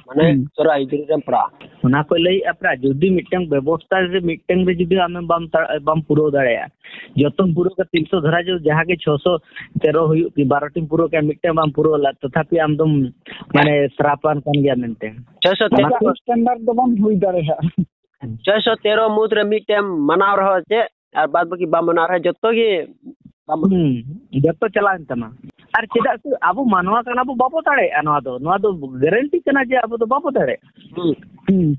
ᱢᱟᱱᱮ ᱦᱩᱸ᱾ ᱤᱥᱚᱨᱟᱜ ᱮᱫᱽᱨᱮ ᱨᱮᱢ ᱯᱟᱲᱟᱜᱼᱟ᱾ ᱚᱱᱟ ᱠᱚ ᱞᱟᱹᱭᱮᱫᱼᱟ ᱯᱨᱟᱭ, ᱡᱩᱫᱤ ᱢᱤᱫᱴᱟᱝ ᱵᱮᱵᱚᱥᱛᱷᱟ ᱨᱮ ᱢᱤᱫᱴᱟᱝ ᱨᱮ ᱡᱩᱫᱤ ᱟᱢᱮᱢ ᱵᱟᱢ ᱛᱟ-, ᱵᱟᱢ ᱯᱩᱨᱟᱹᱣ ᱫᱟᱲᱮᱭᱟᱜᱼᱟ, ᱡᱚᱛᱚᱢ ᱯᱩᱨᱟᱹᱣ ᱠᱟᱛᱮ ᱛᱤᱱᱥᱚ ᱫᱷᱟᱨᱟ ᱡᱚ-, ᱡᱟᱦᱟᱸ ᱜᱮ ᱪᱷᱚᱥᱚ ᱛᱮᱨᱚ ᱦᱩᱭᱩᱜ ᱠᱤ ᱵᱟᱨᱚ ᱴᱤᱢ ᱯᱩᱨᱟᱹᱣ ᱠᱮᱫᱼᱟ, ᱢᱤᱫᱴᱟᱝ ᱵᱟᱢ ᱯᱩᱨᱟᱹᱣ ᱞᱮᱫ, ᱛᱚᱛᱷᱟᱯᱤ ᱟᱢ ᱫᱚᱢ ᱢᱟᱱᱮ ᱥᱨᱟᱯᱟᱱ ᱠᱟᱱ ᱜᱮᱭᱟ ᱢᱮᱱᱛᱮ᱾ ᱪᱷᱚᱭᱥᱚ ᱛᱮᱨᱚ᱾ ᱚᱱᱟ ᱠᱚ standard ᱫᱚ ᱵᱟᱢ ᱦᱩᱭ ᱫᱟᱲᱮᱭᱟᱜᱼᱟ᱾ ᱪᱷᱚᱭᱥᱚ ᱛᱮᱨᱚ ᱢᱩᱫᱽ ᱨᱮ ᱢᱤᱫᱴᱮᱱ ᱢᱟᱱᱟᱣ ᱨᱮᱦᱚᱸ ᱪᱮᱫ, ᱟᱨ ᱵᱟᱫ ᱵᱟᱹᱠᱤ ᱵᱟᱢ ᱢᱟᱱᱟᱣ ᱨᱮᱦᱚᱸ ᱡᱚᱛᱚ ᱜᱮ ᱵᱟᱢ ᱢᱟᱱᱟᱣ᱾ ᱦᱩᱸ, ᱡᱚᱛᱚ ᱪᱟᱞᱟᱣᱮᱱ ᱛᱟᱢᱟ᱾ ᱟᱨ ᱪᱮᱫᱟᱜ ᱥᱮ ᱟᱵᱚ ᱢᱟᱱᱣᱟ ᱠᱟᱱᱟ ᱵᱚ, ᱵᱟᱵᱚ ᱫᱟᱲᱮᱭᱟᱜᱼᱟ ᱱᱚᱣᱟ ᱫᱚ᱾ ᱱᱚᱣᱟ ᱫᱚ guarantee ᱠᱟᱱᱟ ᱡᱮ ᱟᱵᱚ ᱫᱚ ᱵᱟᱵᱚ ᱫᱟᱲᱮᱭᱟᱜᱼᱟ᱾ ᱦᱩᱸ᱾ ᱦᱩᱸ᱾